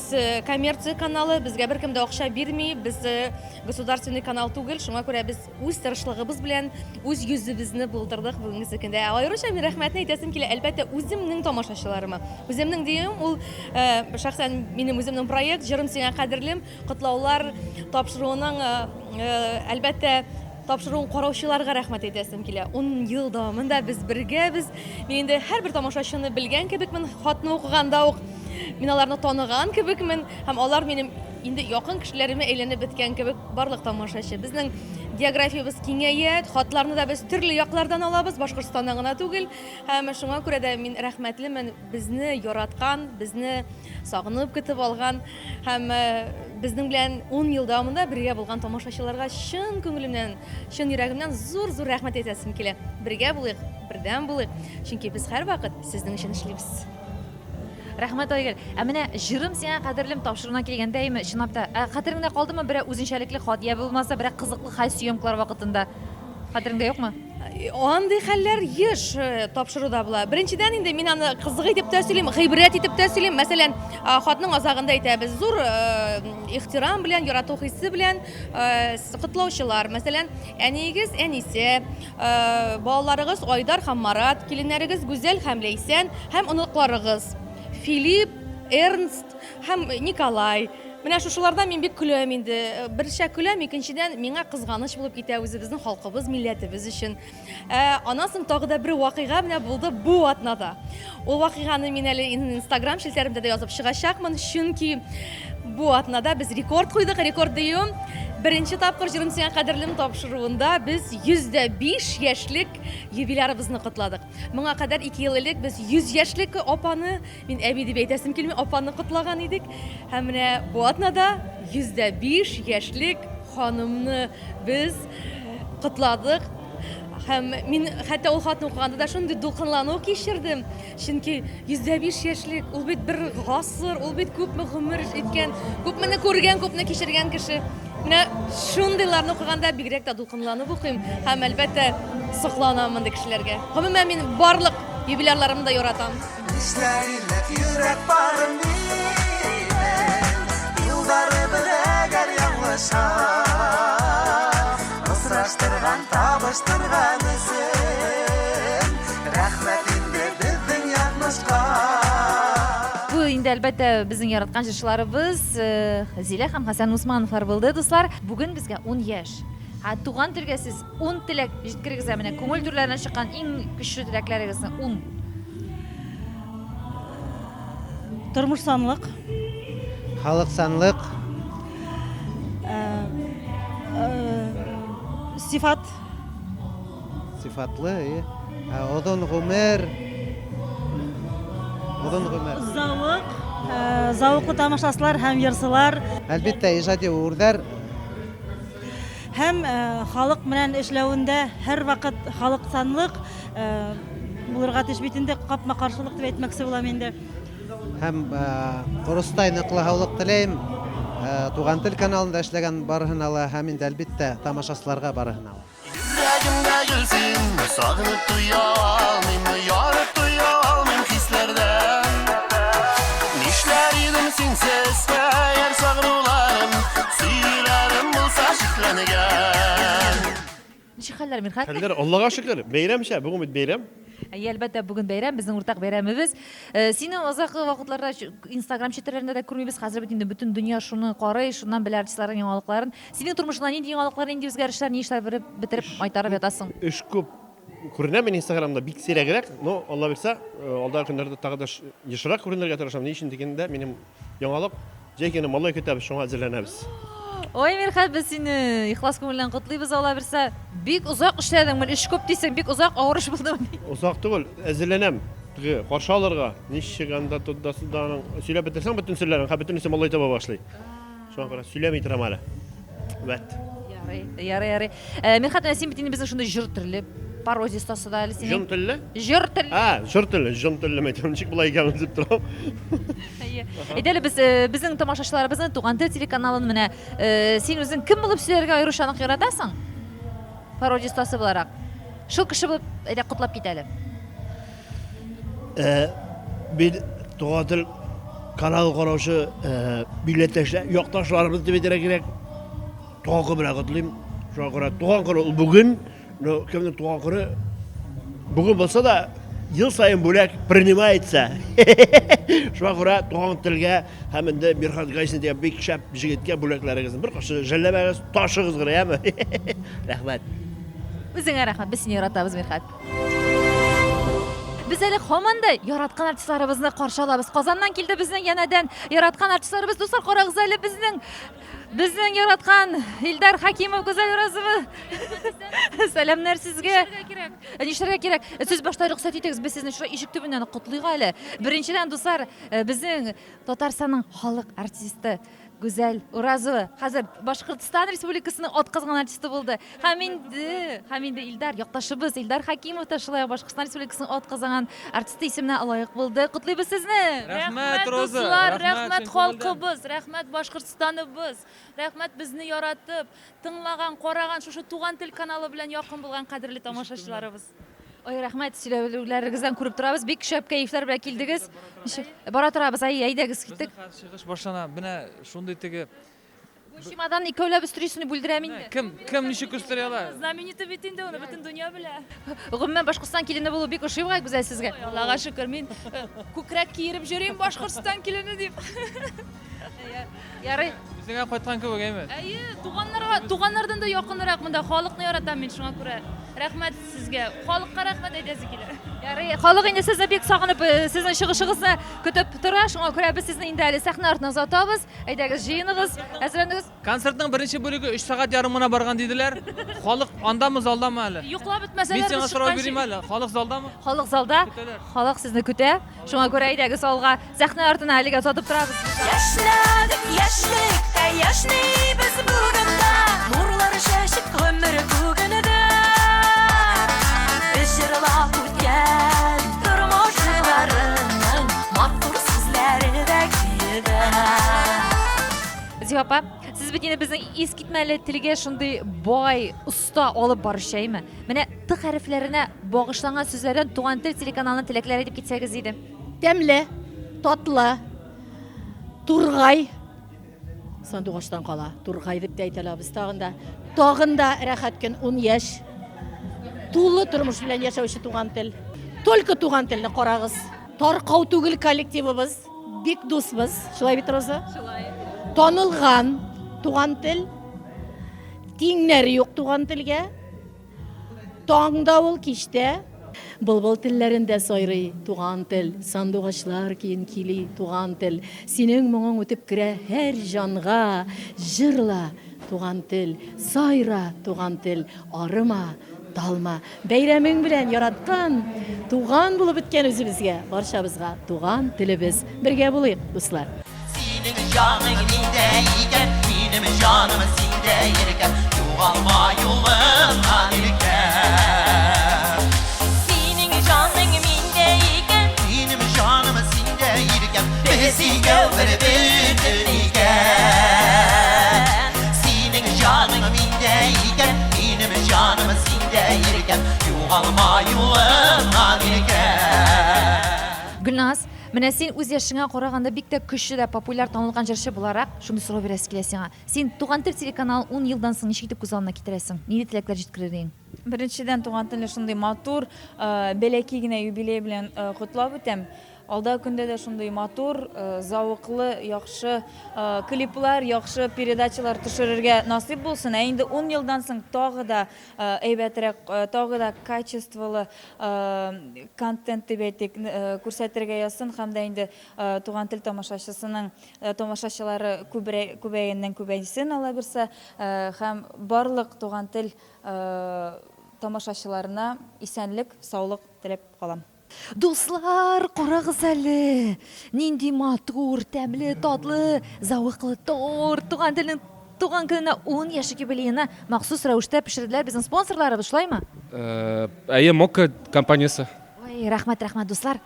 коммерция каналы, безгә беркем дә акча бирми, без государственный канал түгел, шуңа күрә без Үз тырышлыгыбыз белән үз йөзебезне булдырдык бүгенгесе көндә. Ә аеруча мин рәхмәтне әйтәсем килә, әлбәттә, үземнең тамашачыларыма. Үземнең диюем ул э, шәхсән минем үземнең проект Җырым сиңа кадерлем, котлаулар тапшыруының э, э, әлбәттә тапшыруын караучыларга рәхмәт әйтәсем килә. 10 ел дәвамында без бергәбез. Мин инде һәрбер тамашачыны белгән кебекмен, хатны укыганда ук мин аларны таныган кебекмен һәм алар минем инде якын кешеләремә әйләнеп беткән кебек барлык тамашачы. Безнең географиябез киңәя, хатларны да без төрле яклардан алабыз, Башкортстаннан гына түгел. Һәм шуңа күрә дә мин рәхмәтлемен безне яраткан, безне сагынып көтеп алган һәм э, безнең белән 10 ел дәвамында бергә булган тамашачыларга чын күңелемнән, чын йөрәгемнән зур-зур рәхмәт әйтәсем килә. Бергә булыйк, бердәм булыйк, чөнки без һәрвакыт сезнең өчен эшлибез. Рәхмәт, Айгөл. Ә менә җырым сиңа кадерлем тапшыруына килгәндә, әйме, чынлап та, ә хәтереңдә калдымы берәр үзенчәлекле хат, я булмаса берәр кызыклы хәл съемкалар вакытында? Хәтереңдә юкмы? Андый хәлләр еш э, тапшыруда була. Беренчедән инде мин аны кызык итеп тә сөйлим, гыйбрәт итеп тә сөйлим. Мәсәлән, хатның азагында әйтәбез, зур э, ихтирам белән, ярату хисе белән э, котлаучылар. Мәсәлән, әниегез Әнисә, балаларыгыз Айдар һәм Марат, киленнәрегез Гүзәл һәм Ләйсән һәм оныкларыгыз Филипп, Эрнст һәм Николай. Менә шушылардан мин бик көләм инде. Берчә көләм, икенчедән миңа кызганыч булып китә үзебезнең халкыбыз, милләтебез өчен. Ә, аннан соң тагы да бер вакыйга менә булды бу атнада. Ул вакыйганы мин әле Инстаграм челтәремдә дә язып чыгачакмын, чөнки бу атнада без рекорд куйдык, рекорд дию. Беренче тапкыр Җырым сиңа кадерлем тапшыруында без 105 яшьлек юбилярыбызны котладык. Моңа кадәр 2 ел элек без 100 яшьлек апаны, мин әби дип әйтәсем килми, апаны котлаган идек. Һәм менә бу атнада 105 яшьлек ханымны без котладык. Һәм мин хәтта ул хатны укыганда да шундый дулкынлану кичердем. Чөнки 105 яшьлек, ул бит бер гасыр, ул бит күпме гомер иткән, күпмене күргән, күпне кичергән кеше. Менә шундыйларны укыганда бигрәк тә дулкынланып укыйм һәм, әлбәттә, сокланам мондый кешеләргә. Гомумән, мин барлык юбилярларымны да яратам. Нишләрлек йөрәк бар минем, Юлдары беләгәр яңлыша. Осраштырган, табыштырган өчен Рәхмәт инде безнең язмышка. Бу инде, әлбәттә, безнең яраткан җырчыларыбыз э, Зилә һәм Хәсән Усмановлар булды, дуслар. Бүген безгә 10 яшь. Ә туган телгә сез 10 теләк җиткерегез ә менә күңел түрләреннән чыккан иң көчле теләкләрегезне 10. Тормышчанлык. Халыкчанлык. Сифат. Сифатлы, и. Озын гомер. Озын гомер. Завык, завыклы тамашачылар һәм йырчылар. Әлбәттә, иҗади үрдәр. Һәм халык белән эшләвендә һәрвакыт халыкчанлык булырга тиеш бит инде, капма-каршылык дип әйтмәкче булам инде. Һәм корыстай ныклы һаулык теләйм Туган тел каналында эшләгән барыһына ла һәм инде әлбиттә тамашачыларга барыһына ла. Йөрәгемдә гөл син, сагынып туя алмыйм, ярып туя алмыйм хисләрдән. Нишләр идем синсез, әгәр сагынуларым, сөюләрем булса чикләнгән. Ничек хәлләр, Мирхәт? Хәлләр, Аллага шөкер, бәйрәмчә, бүген бит бәйрәм. Әйе, әлбәттә, бүген бәйрәм, безнең уртак бәйрәмебез. Э, сине азакы вакытларда Инстаграм челтәрләрендә дә күрмибез. Хәзер бит инде бөтен дөнья шуны карый, шуннан белә артистларның яңалыкларын. Синең тормышыңда нинди яңалыклар, нинди үзгәрешләр, ни эшләр береп, бетереп, майтарып ятасың? Эш күп. Күренә мин Инстаграмда бик сирәгрәк, но Алла бирсә, э, алдагы көннәрдә тагы да ешрак күренергә тырышам. Ни өчен дигәндә, минем яңалык җәй көне малай көтәбез, шуңа әзерләнәбез. Ой, Мирхәт, без сине ихлас күңелдән котлыйбыз, Алла бирсә. Бик озак эшләдең, менә эш күп дисең, бик озак авыр эш булдымы? Озак түгел, әзерләнәм. Теге каршы алырга, ничек анда туда-сюда аның сөйләп бетерсәң бөтен серләрен, һәм бөтенесе малай таба башлый. Шуңа күрә сөйләми торам әле. Вәт. Ярый, ярый, ярый. Э, Мирхат, менә син бит инде безнең шундый җыр телле пародия остасы да әле синең. Җон телле? Җыр телле. А, җыр телле, җон телле мәйтәм, ничек болай икән дип торам. Әйе. Әйдә әле без э, безнең тамашачыларыбызны Туган тел телеканалын менә э, син үзең кем булып сөйләргә аеруча нык яратасың? Пародия остасы буларак. Шул кеше булып, әйдә котлап кит әле. Э, мин Туган тел каналы караучы э, милләттәшләр, якташларыбыз дип әйтергә кирәк. Туган көне белән котлыйм. Шуңа күрә туган көне ул бүген, но кемнең туган көне бүген булса да, ел саен бүләк принимается. Шуңа күрә туган телгә һәм инде Мирхат Гайсин дигән бик шәп җегеткә бүләкләрегезне беркайчан жәлләмәгез, ташыгыз гына, яме. Рәхмәт. Үзеңә рәхмәт, без сине яратабыз, Мирхат. Без әле һаман да яраткан артистларыбызны каршы алабыз. Казаннан килде безнең янәдән яраткан артистларыбыз. Дуслар, карагыз әле безнең безнең яраткан Илдар Хакимов, Гүзәл Уразова. Сәламнәр сезгә. Нишләргә кирәк? Э, нишләргә кирәк? Э, сез башта рөхсәт итегез, без сезне шулай ишек төбеннән котлыйк әле. Беренчедән, дуслар, э, безнең Татарстанның халык артисты. Гүзәл Уразова хәзер Башкортстан Республикасының атказанган артисты булды. Һәм инде, һәм инде Илдар, якташыбыз Илдар Хәкимов та шулай ук Башкортстан Республикасының атказанган артисты исеменә лаек булды. Котлыйбыз сезне! Рәхмәт, дуслар, рәхмәт халкыбыз, рәхмәт Башкортстаныбыз, рәхмәт безне яратып, тыңлаган, караган, шушы Туган тел каналы белән якын булган кадерле тамашачыларыбыз. Ой, рәхмәт, сөйләүләрегездән күреп торабыз. Бик шәп кәефләр белән килдегез. Ничек? Бара торабыз, әй, әйдәгез, киттек. Безнең хәзер чыгыш башлана. Менә шундый теге Бу чемодан икәүләп өстерисең дип бүлдерәм инде. Кем, кем ничек өстери ала? Знаменитый бит инде аны бөтен дөнья белә. Гомумән, Башкортстан килене булу бик ошый бугай, Гүзәл, сезгә. Ой, Аллага шөкер, мин э, күкрәк киереп йөрим Башкортстан килене дип. Ярый. Үзеңә кайткан кебек, әйме? Әйе, туганнарга, туганнардан да якынрак монда халыкны яратам мин шуңа күрә. Рәхмәт сезгә. Халыкка рәхмәт әйтәсе килә. Ярый, халык инде сезне бик сагынып, э, сезнең чыгышыгызны көтеп тора. Шуңа күрә без сезне инде әле сәхнә артына озатабыз. Әйдәгез, җыеныгыз, әзерләнегез. Концертның беренче бүлеге 3 сәгать ярым гына барган диделәр. Халык андамы, залдамы әле? Йоклап бетмәсәләр, Мин сиңа без сорау чыкканчы. бирим әле. Халык залдамы? Халык залда. Халык сезне көтә. Шуңа күрә әйдәгез алга, сәхнә артына әлегә озатып торабыз. Яшьнәдек яшьлектә, яшьнибез бүген дә, Нурлар чәчеп гомер күгендә. Без җырлап үткән тормыш җырларының Матур сүзләре дә көе дә. Зифа апа, сез бит инде безнең искитмәле телгә шундый бай, оста алып баручы, әйме? Менә Т хәрефләренә багышланган сүзләрдән Туган тел телеканалына теләкләр әйтеп китсәгез иде. Тәмле, татлы, тургай. Сандугачтан кала, тургай дип тә әйтә алабыз тагын да. Тагын да рәхәт көн, ун яшь. Тулы тормыш белән яшәүче Туган тел. Только Туган телне карагыз. Таркау түгел коллективыбыз, бик дусбыз. Шулай бит, Роза? Шулай. Танылган Туган тел. Тиңнәре юк Туган телгә. Таңда ул, кичтә. Былбыл телләрендә сайрый туган тел, Сандугачлар көен көйли туган тел. Синең моңың үтеп керә һәр җанга, Җырла, туган тел, сайра, туган тел, Арыма, талма. Бәйрәмең белән, яраткан, туган булып беткән үзебезгә, барчабызга туган телебез. Бергә булыйк, дуслар! Синең җаның миндә икән, минем җаным синдә иркәм, югалма юлымнан иркәм. Синең җаның миндә икән, минем җаным синдә иркәм, без икәү бер бөтен икән. Синең җаның миндә икән, минем җаным синдә иркәм, югалма юлымнан иркәм. Гөлназ, Менә син үз яшеңә караганда бик тә көчле дә популяр танылган җырчы буларак, шундый сорау бирәсе килә сиңа. Син Туган тел телеканалын ун елдан соң ничек итеп күз алдына китерәсең? Нинди теләкләр җиткерер идең? Беренчедән, Туган телне шундый матур, бәләкәй генә юбилей белән котлап үтәм. Алда көндә дә шундый матур, зәвыклы, яхшы клиплар, яхшы передачалар төшерергә насыйп булсын. Ә инде ун елдан соң тагы да әйбәтрәк, тагы да качестволы контент дип әйтик, күрсәтергә язсын һәм дә инде Туган тел тамашачысының тамашачылары күбәйгәннән күбәйсен, Алла бирсә, һәм барлык Туган тел тамашачыларына исәнлек, саулык теләп калам. Дуслар, карагыз әле! Нинди матур, тәмле, татлы, зәвыклы торт! Туган телнең Туган көненә 10 яшьлек юбилеена махсус рәвештә пешерделәр безнең спонсорларыбыз, шулаймы? Әйе, Мокко компаниясе. Ой, рәхмәт, рәхмәт, дуслар.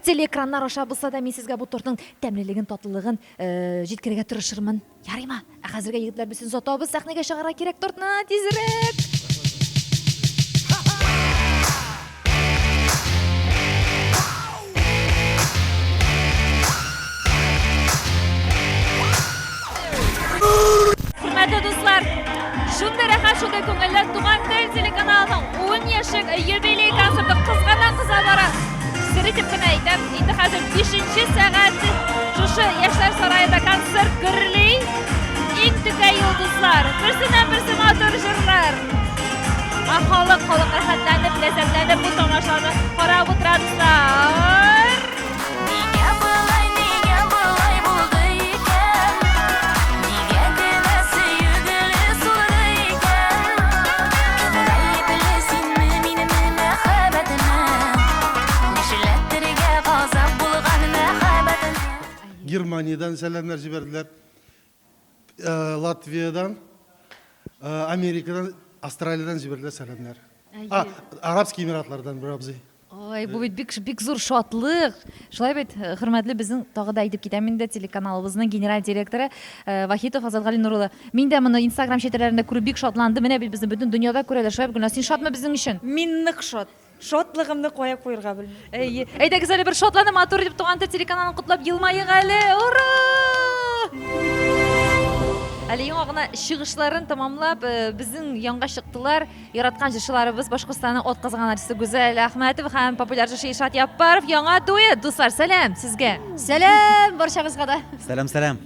Телеэкраннар аша булса да мин сезгә бу тортның тәмлелеген, татлылыгын җиткерергә тырышырмын. Ярыймы? Ә хәзергә егетләр без сезне озатабыз, сәхнәгә чыгарга кирәк тортны, тизрәк! Хөрмәтле дуслар, шундый рәхәт, шундый күңелле Туган тел телеканалының 10 яшьлек юбилей концерты кызганнан кыза бара. Сер итеп кенә әйтәм, инде хәзер 5 сәгать шушы Яшьләр сараенда концерт гөрли. Иң текә йолдызлар, берсеннән берсе матур җырлар. Ә халык, халык рәхәтләнеп, ләззәтләнеп бу тамашаны карап утыра, дуслар. Нигә болай, нигә болай булды икән? Нигә генә сөю гөле сулды икән? Кем гаепле, синме, минме, мәхәббәтемә? Нишләтергә газап булган мәхәббәтемә? Германиядән сәламнәр җибәрделәр. Латвиядән, Америкадан, Австралиядән җибәрделәр сәламнәр. А, Арабский Эмиратлардан бер абзый. Ой, бу бит бик бик зур шатлык. Шулай бит, хөрмәтле безнең тагы да әйтеп китәм инде телеканалыбызның генераль директоры Вахитов Азат Галинур улы. Мин дә моны Инстаграм челтәрләрендә күреп бик шатландым. Менә бит безне бөтен дөньяда күрәләр. Шулай бит, Гөлназ, син шатмы безнең өчен? Мин нык шат. Шатлыгымны кая куерга белмим. Әйе. Әйдәгез әле бер шатланып, матур итеп Туган тел телеканалын котлап елмаек әле. Ура! Әле яңа гына чыгышларын тәмамлап, э, безнең янга чыктылар. Яраткан җырчыларыбыз Башкортстанның атказанган артисты Гүзәл Әхмәтова һәм популяр җырчы Илшат Яппаров яңа дуэт. Дуслар, сәлам сезгә. Сәлам барчагызга да. Сәлам, сәлам.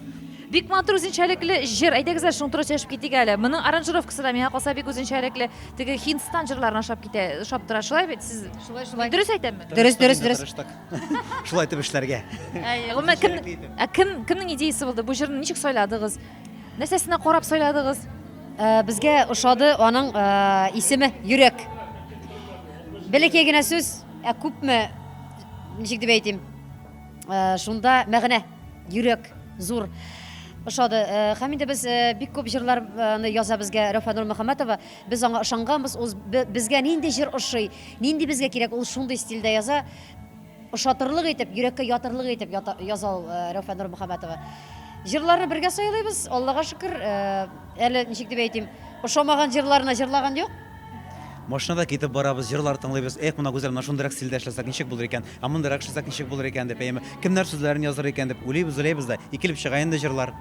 Бик матур үзенчәлекле җыр. Әйдәгез әле шуның турында сөйләшеп китик әле. Моның аранжировкасы да миңа калса бик үзенчәлекле. Теге Һиндстан җырларына ошап китә, ошап тора. Шулай бит? Сез Шулай, шулай. Дөрес әйтәмме? Дөрес, дөрес, дөрес. Шулай итеп эшләргә. Гомумән, кем, ә кем, кемнең идеясы булды? Бу җырны ничек сайладыгыз? Нәрсәсенә карап сайладыгыз? Э, безгә ошады аның э, исеме Йөрәк. Бәләкәй генә сүз, ә күпме, ничек дип әйтим, э, шунда мәгънә. Йөрәк зур. Ошады. Э, һәм инде без э, бик күп җырларны яза безгә Рәүфә Нурмөхәммәтова. Без аңа ышанганбыз. Ул безгә нинди җыр ошый, нинди безгә кирәк, ул шундый стильдә яза. Ошатырлык итеп, йөрәккә ятырлык итеп яза ул э, Рәүфә Нурмөхәммәтова. Җырларны бергә сайлыйбыз, Аллага шөкер. Әле ничек дип әйтим, ошамаган җырларны җырлаган юк. Машинада китеп барабыз, җырлар тыңлыйбыз. Эх, менә Гүзәл, менә шундыйрак стильдә эшләсәк ничек булыр икән? Ә мондыйрак эшләсәк ничек булыр икән дип, әйеме? Кемнәр сүзләрен языр икән дип уйлыйбыз, уйлыйбыз да, и килеп чыга инде җырлар.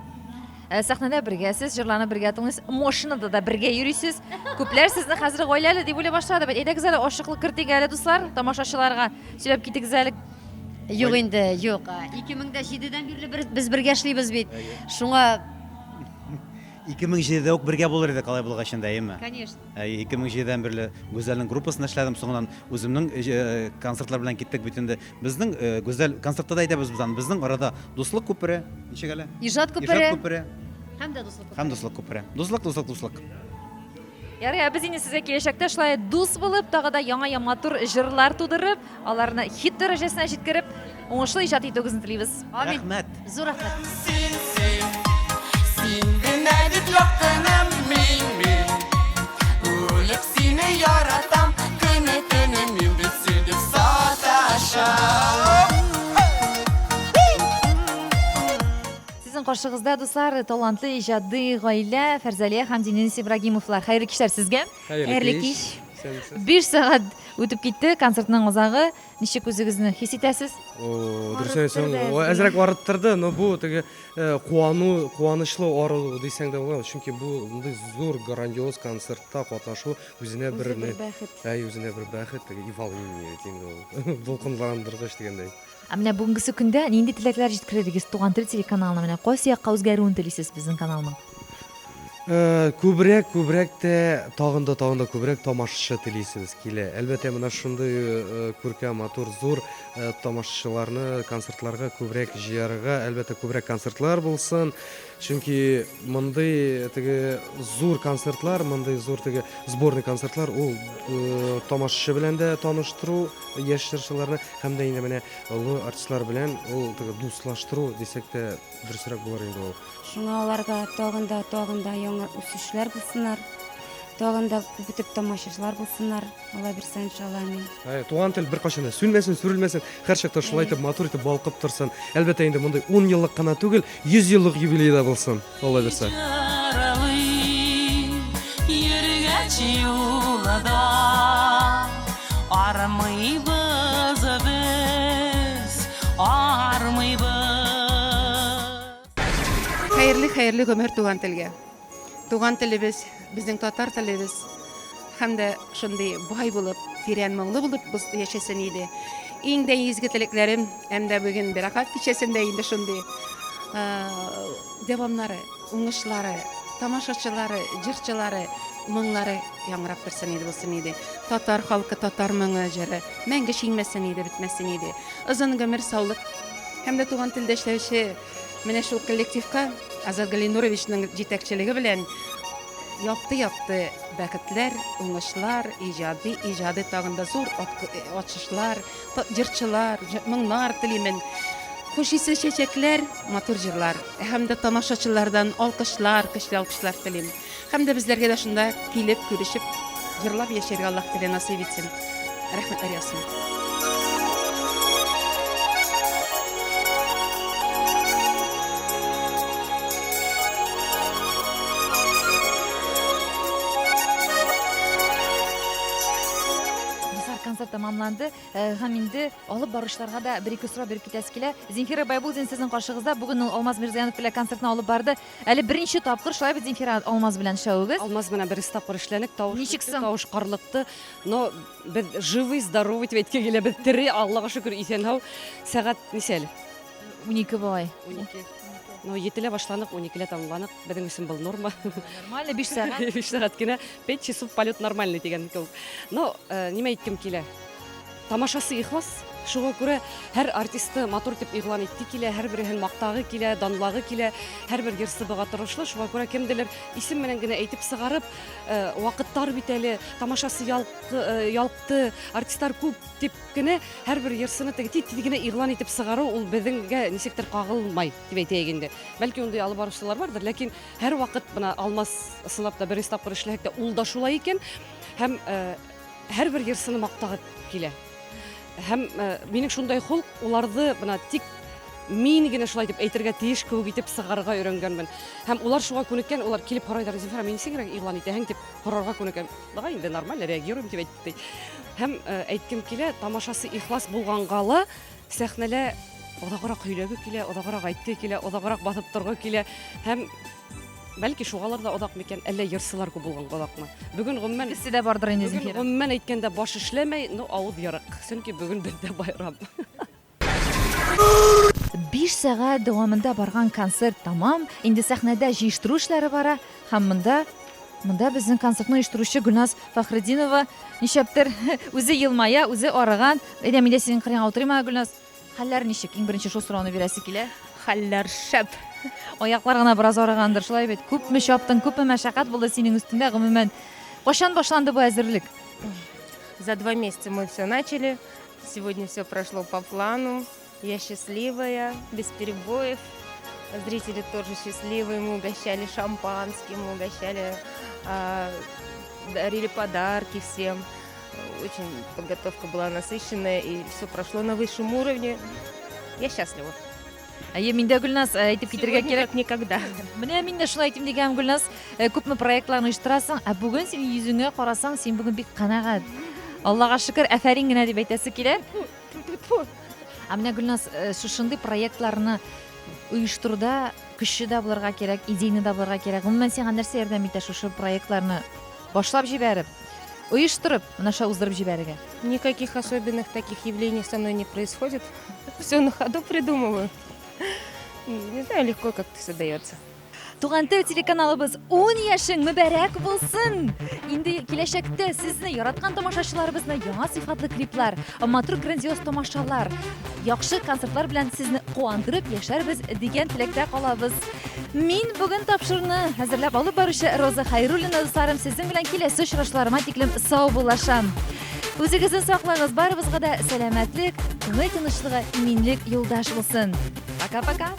Ә, сәхнәдә бергә сез, җырларны бергә тыңлыйсыз, машинада да бергә йөрисез. Күпләр сезне хәзер гаиләле дип уйлый башлады бит. Әйдәгез әле ачыклык кертик әле, дуслар, тамашачыларга. Сөйләп китегез әле. Юк инде, юк. 2007-дән бирле без бергә эшлибез бит. Шуңа 2007-дә үк бергә булыр идек алай булгач инде, әйеме? Конечно. Әйе, 2007-дән бирле Гүзәлнең группасында эшләдем, соңыннан үземнең концертлар белән киттек бит инде. Безнең Гүзәл концертта да әйтәбез без аны, безнең арада дуслык күпере, ничек әле? Иҗат күпере. Иҗат күпере. Һәм дә дуслык күпере. Һәм дуслык күпере. Дуслык, дуслык, дуслык. Ярый, ә без инде сезгә киләчәктә шулай дус булып, тагы да яңа-яңа матур җырлар тудырып, аларны хит дәрәҗәсенә җиткереп, уңышлы иҗат итүегезне телибез. Амин. Рәхмәт. Зур рәхмәт. Син, син, син генә бит якыным мин, мин. Үлеп сине яратам, көне-төне мин бит син дип саташам. Сезнең каршыгызда, дуслар, талантлы иҗади гаилә Фәрзәлия һәм Денис Ибрагимовлар. Хәерле кичләр сезгә. Хәерле кич. 5 сәгать үтеп китте концертның азагы. Ничек үзегезне хис итәсез? О, дөрес әйтсәң, әзрәк арыттырды, но бу теге э, куану, куанычлы ару дисәң дә була, чөнки бу мондый зур грандиоз концертта катнашу үзенә бер бәхет. Әй, үзенә бер бәхет, теге и волнение бит инде ул. Дулкынландыргыч дигәндәй. Ә менә бүгенгесе көндә нинди теләкләр җиткерер идегез Туган тел телеканалына? Менә кайсы якка үзгәрүен телисез безнең каналның? Күбрәк, күбрәк тә, тагын да, тагын да күбрәк тамашачы телисебез килә. Әлбәттә, менә шундый күркәм, матур, зур тамашачыларны концертларга күбрәк җыярга, әлбәттә, күбрәк концертлар булсын. Чөнки мондый теге зур концертлар, мондый зур теге сборный концертлар ул тамашачы белән дә таныштыру яшь җырчыларны Һәм дә инде менә олы артистлар белән ул теге дуслаштыру дисәк тә дөресрәк булыр инде ул. Шуңа аларга тагын да, тагын да яңа үсешләр булсыннар, тагын да күп итеп тамашачылар булсыннар, Алла бирсә, иншалла, амин. Әй, туган тел беркайчан да сүнмәсен, сүрелмәсен, һәрчакта шулай итеп матур итеп балкып торсын. Әлбәттә инде мондый 10 еллык кына түгел, 100 еллык юбилей да булсын, Алла бирсә. Йөргәч юлда Армыйбыз без, армыйбыз. Хәерле, хәерле гомер туган телгә. Туган телебез, безнең татар телебез һәм дә шундый бай булып, тирән моңлы булып яшәсен иде. Иң дә изге теләкләрем һәм дә бүген Бәрәкат кичәсендә инде шундый дәвамнары, уңышлары, тамашачылары, җырчылары, моңнары яңгырап торсын иде, булсын иде. Татар халкы, татар моңы, җыры мәңге шиңмәсен иде, бетмәсен иде. Озын гомер, саулык һәм дә туган телдә эшләүче менә шул коллективка Азат Галинуровичның җитәкчелеге белән якты-якты бәхетләр, уңышлар, иҗади, иҗади тагын да зур ачышлар, җырчылар, моңнар телимен. Хуш исле чәчәкләр, матур җырлар һәм дә тамашачылардан алкышлар, көчле алкышлар телим. Һәм дә безләргә дә шунда килеп, күрешеп, җырлап яшәргә Аллаһ Тәгалә насыйп итсен. Рәхмәтләр яусын. Дуслар, концерт тәмамланды. Э, һәм инде алып баручыларга да бер-ике сорау биреп китәсе килә. Земфира Байбулдин сезнең каршыгызда. Бүген ул Алмаз Мирзаянов белән концертны алып барды. Әле беренче тапкыр шулай бит, Земфира, Алмаз белән эшләвегез? Алмаз белән беренче тапкыр эшләнек, тавыш Ничек соң? Тавыш карлыкты. Но без живый, здоровый дип әйткән килә. Без тере, Аллага шөкер, исән-һау. Сәгать ничә әле? 12 бугай. 12. Ну, етелә башланык, уникелә тәмамланык. Безнең өчен был норма. Нормально, 5 сәгать. 5 сәгать кенә. 5 часов полет нормальный дигән кебек. Но, э, нимә әйткем килә? Тамашасы ихлас, шуңа күрә һәр артисты матур дип игълан итте килә, һәрбереһен мактагы килә, данлагы килә, һәрбер йырсы быга торышлы, шуңа күрә кемделер исем белән генә әйтеп сыгарып, э, вакыт тар бит әле, тамашасы ялкы, э, ялкты, артистлар күп дип кенә һәрбер йырсыны теге тиз-тиз генә игълан итеп сыгару ул безнеңгә ничектер кагылмай дип әйтәйек инде. Бәлки ундый алып баручылар бардыр, ләкин һәрвакыт менә Алмаз ысынлап та беренче тапкыр эшләһәк тә ул да шулай икән. Һәм э, һәрбер йырсыны мактагы килә. Һәм э, минем шундай холк, уларды менә тик мин генә шулай дип әйтергә тиеш кебек итеп сыгарырга өйрәнгәнмен. Һәм улар шуңа күнеккән, улар килеп һорайлар, Зөфәр, мин сиңрәк игълан итәһең дип һорарга күнеккән. Давай инде нормально реагируем дип әйтте. Һәм э, әйткем килә, тамашасы ихлас булганга ла сәхнәлә озаграк һөйләге килә, озаграк әйтке килә, озаграк басып торгы килә. Һәм Бәлки шугалар да озак микән, әллә йырсылар күп булганга озакмы? Бүген гомумән Икесе дә бардыр инде, Бүген Земфира. гомумән әйткәндә баш эшләмәй, но авыз ерык. Чөнки бүген бездә байрам. Биш сәгать дәвамында барган концерт тәмам, инде сәхнәдә җыештыру эшләре бара һәм монда монда безнең концертны оештыручы Гөлназ Фәхретдинова нишләптер үзе елмая, үзе арыган. Әйдә, мин дә синең кырыеңа утырыйм әле, Гөлназ. Хәлләр ничек? Иң беренче шул сорауны бирәсе килә. Хәлләр шәп. Аяклар гына бераз арыгандыр, шулай бит? Күпме чаптың, күпме мәшәкать булды синең өстеңдә, гомумән. Кайчан башланды бу әзерлек? За два месяца мы все начали. Сегодня все прошло по плану. Я счастливая, без перебоев. Зрители тоже счастливые. Мы угощали шампанским, мы угощали, дарили подарки всем. Очень подготовка была насыщенная, и все прошло на высшем уровне. Я счастлива. Әйе, мин дә Гөлназ э, әйтеп китергә кирәк. Никогда. Менә мин дә шулай әйтим дигән Гөлназ, э, күпме проектларны оештырасың, ә бүген синең йөзеңә карасаң, син бүген бик канәгать. Аллага шөкер, афәрин генә дип әйтәсе килә. Ә менә Гөлназ, э, шушындый проектларны оештыруда көче дә булырга кирәк, идейны да булырга кирәк. Гомумән, сиңа нәрсә ярдәм итә шушы проектларны башлап җибәреп, оештырып, менә шулай уздырып җибәрергә? Никаких особенных таких явлений со мной не происходит. Все на ходу придумываю. Не знаю, легко как-то все дается. Туган тел телеканалыбыз 10 яшең мөбарәк булсын! Инде киләчәктә сезне яраткан тамашачыларыбызны яңа сыйфатлы клиплар, матур грандиоз тамашалар, яхшы концертлар белән сезне куандырып яшәрбез дигән теләктә калабыз. Мин бүген тапшыруны әзерләп алып баручы Роза Хайруллина дусларым сезнең белән киләсе очрашуларыма тиклем сау булашам. Үзегезне саклагыз, барыбызга да сәламәтлек, күңел тынычлыгы, иминлек юлдаш булсын. Пока-пока.